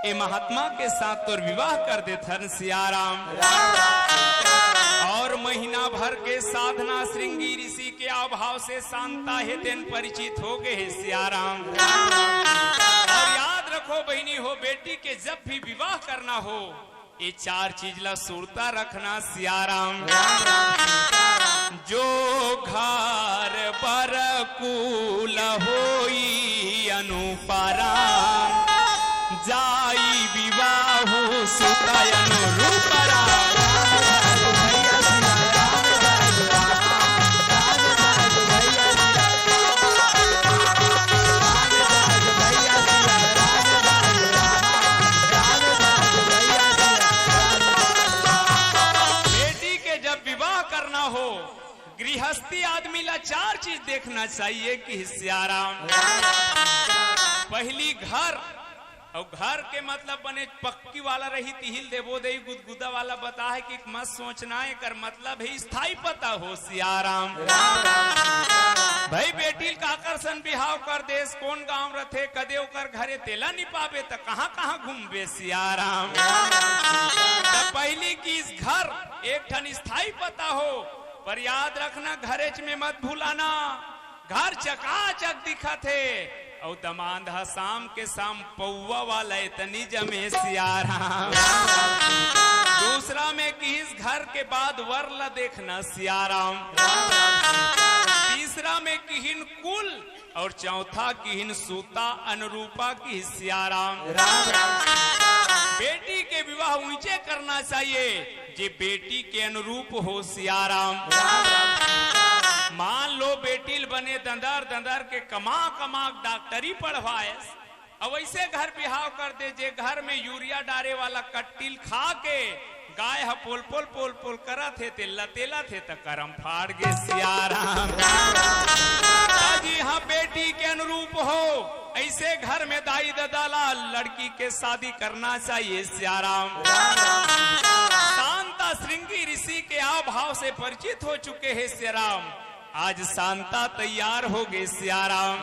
ए महात्मा के साथ तोर विवाह कर देथन सियाराम। अउ महीना भर के साधना श्रृंगी ऋषि के अभाव से शांता हे तेन परिचित हो गे हे सियाराम। अउ याद रखो बहिनी हो, बेटी के जब भी विवाह करना हो, ये चार चीज ला सुरता रखना सियाराम। जो घर बर कुल होई अनुपराम, जाई विवाहु सुत अनुरूप राम। बेटी के जब विवाह करना हो, गृहस्थी आदमी ला चार चीज देखना चाहिए किहिस सियाराम। पहली घर, अउ घर के मतलब बने पक्की वाला रही, तिहिल देबो दे गुदगुदा वाला बताहे कि मत सोचना, एकर मतलब हे स्थायी पता हो सियाराम। भाई बेटी ल का असन बिहाव कर देस, कोन गांव रथे, कदे ओकर घरे तेला नि पाबे, त कहां-कहां घूमबे सियाराम। त पहिली किहिस घर एक ठन स्थायी पता हो, पर याद रखना, घरेच में मत भुलाना, घर चकाचक दिखत हे, अउ दमांद ह शाम के शाम पौवा वाला एतनी जमे सियाराम। दूसरा में किहिस घर के बाद वर ला देखना सियाराम। तीसरा में किहिन कुल अउ चौथा किहिन सूता अनुरूपा किहिस सियाराम। राम राम। बेटी के विवाह उइचे करना चाहिए जे बेटी के अनुरूप हो सियाराम। राम राम। मान लो बेटी ल बने दंदर दंदर के कमा कमा के डॉक्टरी पढ़वाएस, अउ अइसे घर बिहाव कर दे जे घर में यूरिया डारे वाला कट्टी ल खा के गाय ह पोल पोल पोल पोल करत हे, ते लतेलत हे, त करम फाड़ गे सियाराम। आज यहां बेटी के अनुरूप हो, अइसे घर में दाई ददा ला लड़की के शादी करना चाहिए सियाराम। शांता श्रृंगी ऋषि के आव भाव से परिचित हो चुके हे सियाराम। आज शांता तैयार हो गे सियाराम।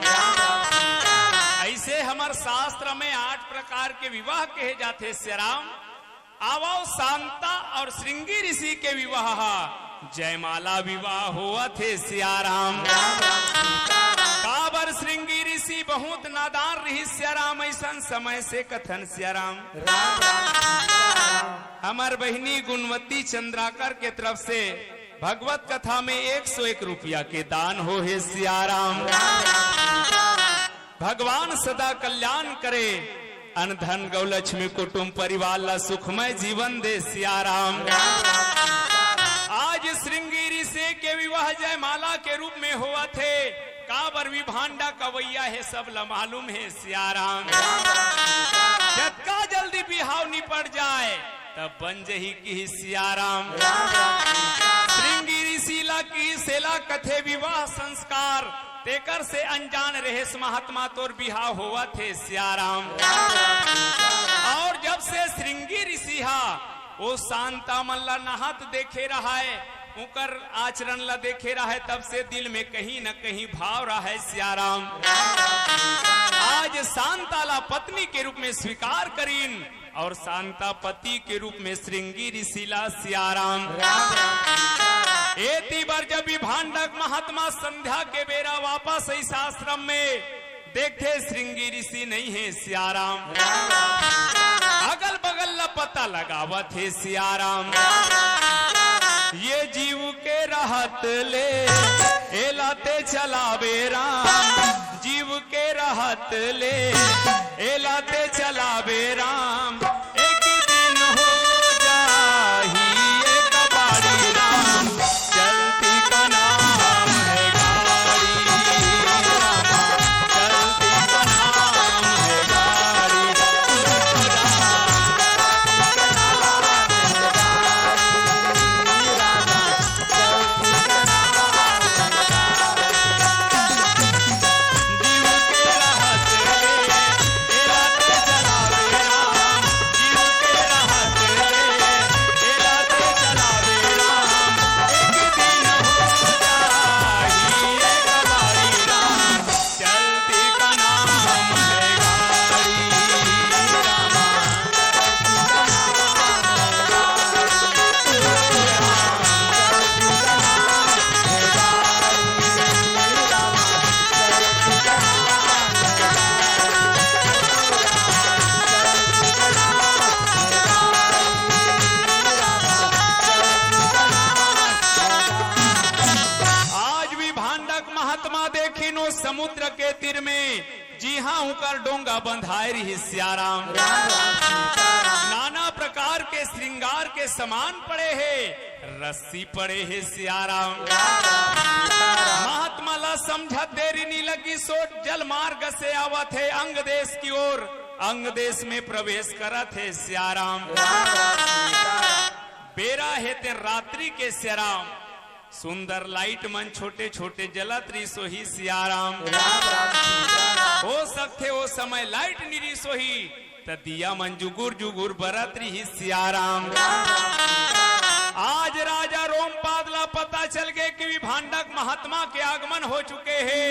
अइसे हमर शास्त्र में आठ प्रकार के विवाह कहे जाथे सियाराम। आवव शांता अउ श्रृंगी ऋषि के विवाह ह जयमाला विवाह होवत हे सियाराम। काबर श्रृंगी ऋषि बहुत नादान रिहिस सियाराम, अइसन समय से कथन सियाराम। हमर बहिनी गुणवती चंद्राकर के तरफ से भगवत कथा में एक सौ एक रुपया के दान हो हे सियाराम। भगवान सदा कल्याण करे, अन धन गौ लक्ष्मी कुटुंब परिवार ला सुखमय जीवन दे सियाराम। आज श्रृंगी ऋषि के विवाह जयमाला के रूप में होवत हे, काबर विभांडा कवैया हे, सब ला मालूम हे सियाराम। जतका जल्दी बिहाव निपट जाए, तब बन जही किहिस सियाराम। श्रृंगी ऋषि ला किहिस एला कथे विवाह संस्कार, तेकर से अनजान रहेस महात्मा तोर बिहाव होवत हे सियाराम। अउ जब से श्रृंगी ऋषि हा ओ शांता मन ला नहात देखे रहय, उंकर आचरण ला देखे रहय, तब से दिल में कहीं न कहीं भाव रहय सियाराम। आज शांता ला पत्नी के रूप में स्वीकार करिन अउ शांता पति के रूप में श्रृंगी ऋषि ला सियाराम। एती बर जब विभांडक महात्मा संध्या के बेरा वापस अइस आश्रम में, देखथे श्रृंगी ऋषि नइ हे सियाराम। अगल बगल ला पता लगावत हे सियाराम। ये जीव के रहत ले एला ते चलावे राम, जीव के रहत ले एला ते चलावे राम। एक दिन हो जाही एक बारी राम, चलती का नाम है गाड़ी रामा, चलती का नाम है गाड़ी। आज भी भांडक महात्मा देखिन ओ समुद्र के तीर में, जिहां उंकर डोंगा बंधाय रिहिस सियाराम। नाना प्रकार के श्रृंगार के सामान पड़े हे, रस्सी पड़े हे सियाराम। महात्मा ला समझत देरी नी लगिस ओ जल मार्ग से आवत हे अंग देश की ओर, अंग देश में प्रवेश करत हे सियाराम। बेरा हे ते रात्रि के सियाराम। सुंदर लाइट मन छोटे छोटे जलत रिहिस होही सियाराम। हो सकथे ओ समय लाइट नी रिहिस होही, त दिया मन जुगुर जुगुर बरत रिहिस सियाराम। आज राजा रोमपाद ला पता चल गे कि विभांडक महात्मा के आगमन हो चुके हे।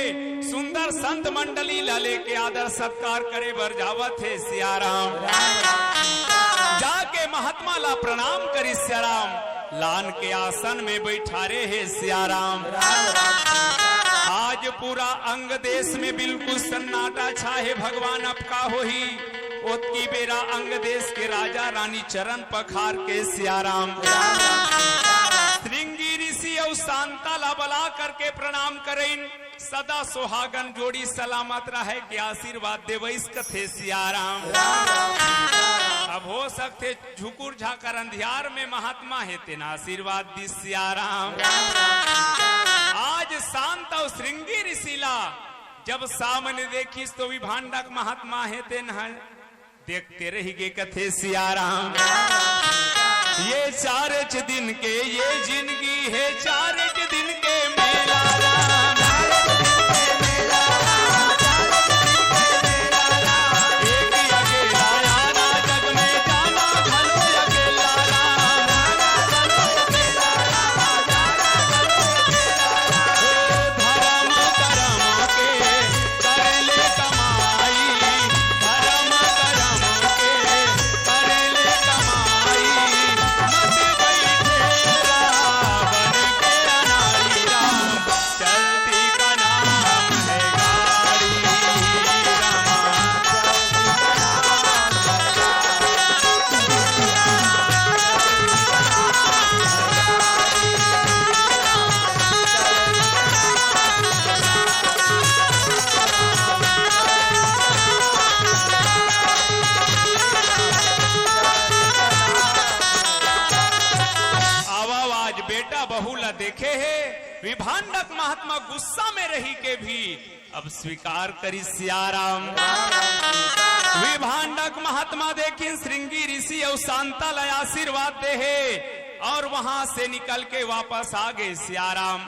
सुंदर संत मंडली ला लेके आदर सत्कार करे बर जावत हे सियाराम। जाके महात्मा ला प्रणाम करिस सियाराम, लान के आसन में बैठारे हे सियाराम। आज पूरा अंग देश में बिल्कुल सन्नाटा छा हे। भगवान अब का होही? ओतकी बेरा अंग देश के राजा रानी चरण पखार के सियाराम। श्रृंगी ऋषि अउ शांता ला बला करके प्रणाम करेन। सदा सुहागन जोड़ी सलामत रहे के आशीर्वाद देवइस कथे सियाराम। अब हो सकथे झुकुर झाकर अंधियार में महात्मा हे तेन आशीर्वाद दिस सियाराम। आज शांत अउ श्रृंगी ऋषि ला जब सामने देखिस तो विभांडक महात्मा हे तेन ह देखते रहि गे कथे सियाराम। ये चारेच दिन के ये जिनगी हे, चारेच दिन के मेला राम। एक ही अकेला आना जग में जाना, घलो अकेला राम। धरम करम के कर ले कमाई, धरम करम के कर ले कमाई, मत बैठे रावण के अनाड़ी राम, चलती का नाम है गाड़ी राम। आवा, आज बेटा बहू ला देखे हे, विभांडक महात्मा गुस्सा में रही के भी अब स्वीकार करिस सियाराम। विभांडक महात्मा देखिन श्रृंगी ऋषि अउ शांता ला आशीर्वाद दे हे अउ वहां से निकल के वापस आ गे सियाराम।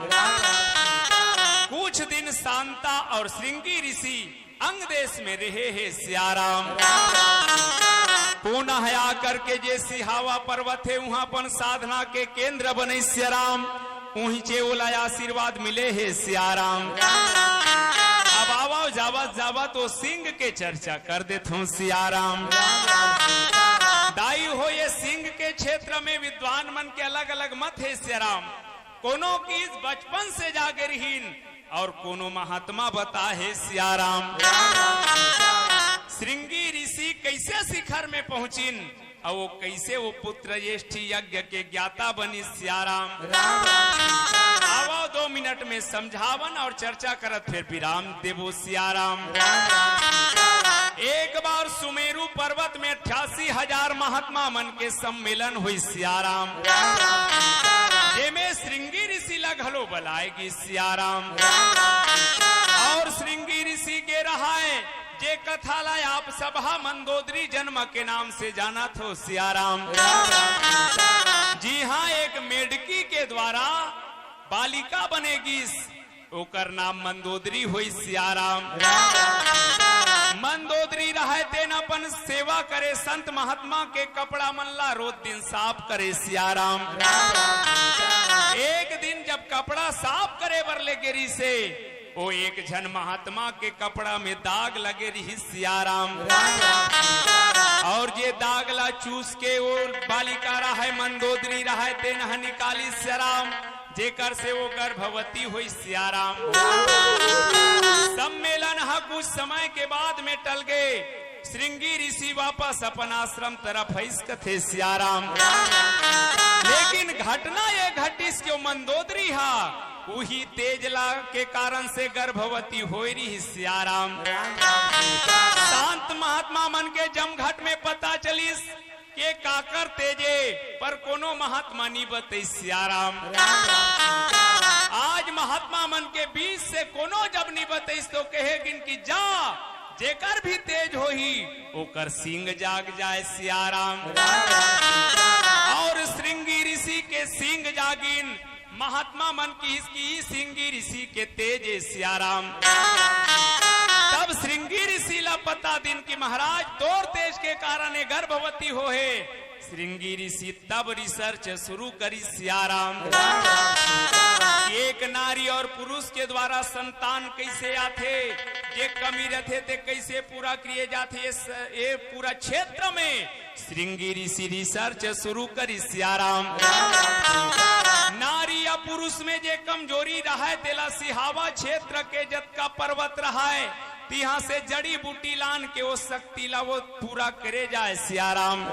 कुछ दिन शांता अउ श्रृंगी ऋषि अंग देश में रहे हे सियाराम। पुनः आकर के जे सिहावा पर्वत हे, उहां अपन साधना के केंद्र बने सियाराम। उहिंचे ओला आशीर्वाद मिले हे सियाराम। अब आवव, जावत जावत ओ सिंग के चर्चा कर देथों सियाराम। दाई हो, ये सिंग के क्षेत्र में विद्वान मन के अलग-अलग मत हे सियाराम। कोनो किहिस बचपन से जागे रहिन अउ कोनो महात्मा बताहे सियाराम। श्रृंगी ऋषि कइसे शिखर में पहुंचिन अउ वो कइसे वो पुत्र ज्येष्ठी यज्ञ के ज्ञाता बनिस सियाराम। आवव दो मिनट में समझावन अउ चर्चा करत फिर विराम देबो सियाराम। एक बार सुमेरु पर्वत में अट्ठासी हजार महात्मा मन के सम्मेलन होइस सियाराम। जेमे श्रृंगी ऋषि ला घलो बलाय गिस सियाराम। अउ श्रृंगी ऋषि के रहय जे कथा ला आप सब ह मंदोदरी जन्म के नाम से जानत हो सियाराम। जी हां, एक मेढकी के द्वारा बालिका बने गिस, ओकर नाम मंदोदरी होइस सियाराम। मंदोदरी रहय तेन अपन सेवा करे, संत महात्मा के कपड़ा मन ला रोज दिन साफ करे सियाराम। एक दिन जब कपड़ा साफ करे बर ले गे रिहिसे, ओ एक झन महात्मा के कपड़ा में दाग लगे रिहिस सियाराम। अउ जे दाग ला चूस के ओ बालिका रहय, मंदोदरी रहय, तेन ह निकालिस सियाराम, जेकर से ओ गर्भवती होइस सियाराम। सम्मेलन ह कुछ समय के बाद में टल गे। श्रृंगी ऋषि वापस अपन आश्रम तरफ आइस कथे सियाराम। लेकिन घटना ये घटिस के ओ मंदोदरी हा उही तेज ला के कारण से गर्भवती होय रिहिस सियाराम। संत महात्मा मन के जमघट में पता चलिस के काकर तेज ए, पर कोनो महात्मा नी बतइस सियाराम। आज महात्मा मन के बीच से कोनो जब नी बतइस तो कहे गिन कि जा, जेकर भी तेज होही, ओकर सींग जाग जाय सियाराम। अउ श्रृंगी ऋषि के सींग जागिन, महात्मा मन किहिस कि ई श्रृंगी ऋषि के तेज ए सियाराम। तब श्रृंगी ऋषि ला पता दिन कि महाराज, तोर तेज के कारण ए गर्भवती होहे। श्रृंगी ऋषि तब रिसर्च शुरू करिस सियाराम कि एक नारी और पुरुष के द्वारा संतान कैसे आथे, जे कमी रथे ते कैसे पूरा किए जाथे। ये स-, ये पूरा क्षेत्र में श्रृंगी ऋषि रिसर्च शुरू करिस सियाराम। नारी या पुरुष में जे कमजोरी रहय, तेला सिहावा क्षेत्र के जतका पर्वत रहय, तिहां से जड़ी बूटी लान के वो शक्ति ला वो पूरा करे जाए सियाराम।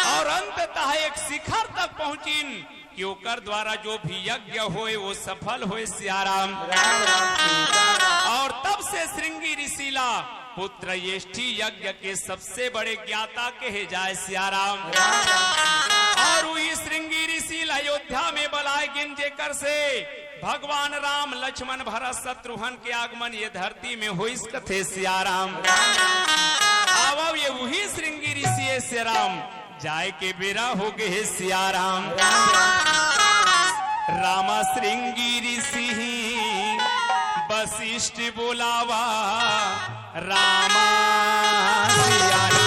और अंततः एक शिखर तक पहुंचिन कि ओकर द्वारा जो भी यज्ञ होए, वो सफल होए सियाराम। और तब से श्रृंगी ऋषि ला पुत्र येष्ठी यज्ञ के सबसे बड़े ज्ञाता कहे जाए सियाराम। और वही श्रृंगी ऋषि ला अयोध्या में बलाए गिन, जेकर से भगवान राम, लक्ष्मण, भरत, शत्रुघ्न के आगमन ये धरती में होइस कथे सियाराम। आवव ये वही श्रृंगी ऋषि ए सियाराम, जाए के बेरा हो गे हे सियाराम। राम श्रृंगी ऋषि वशिष्ठ बोलावा, राम सियाराम।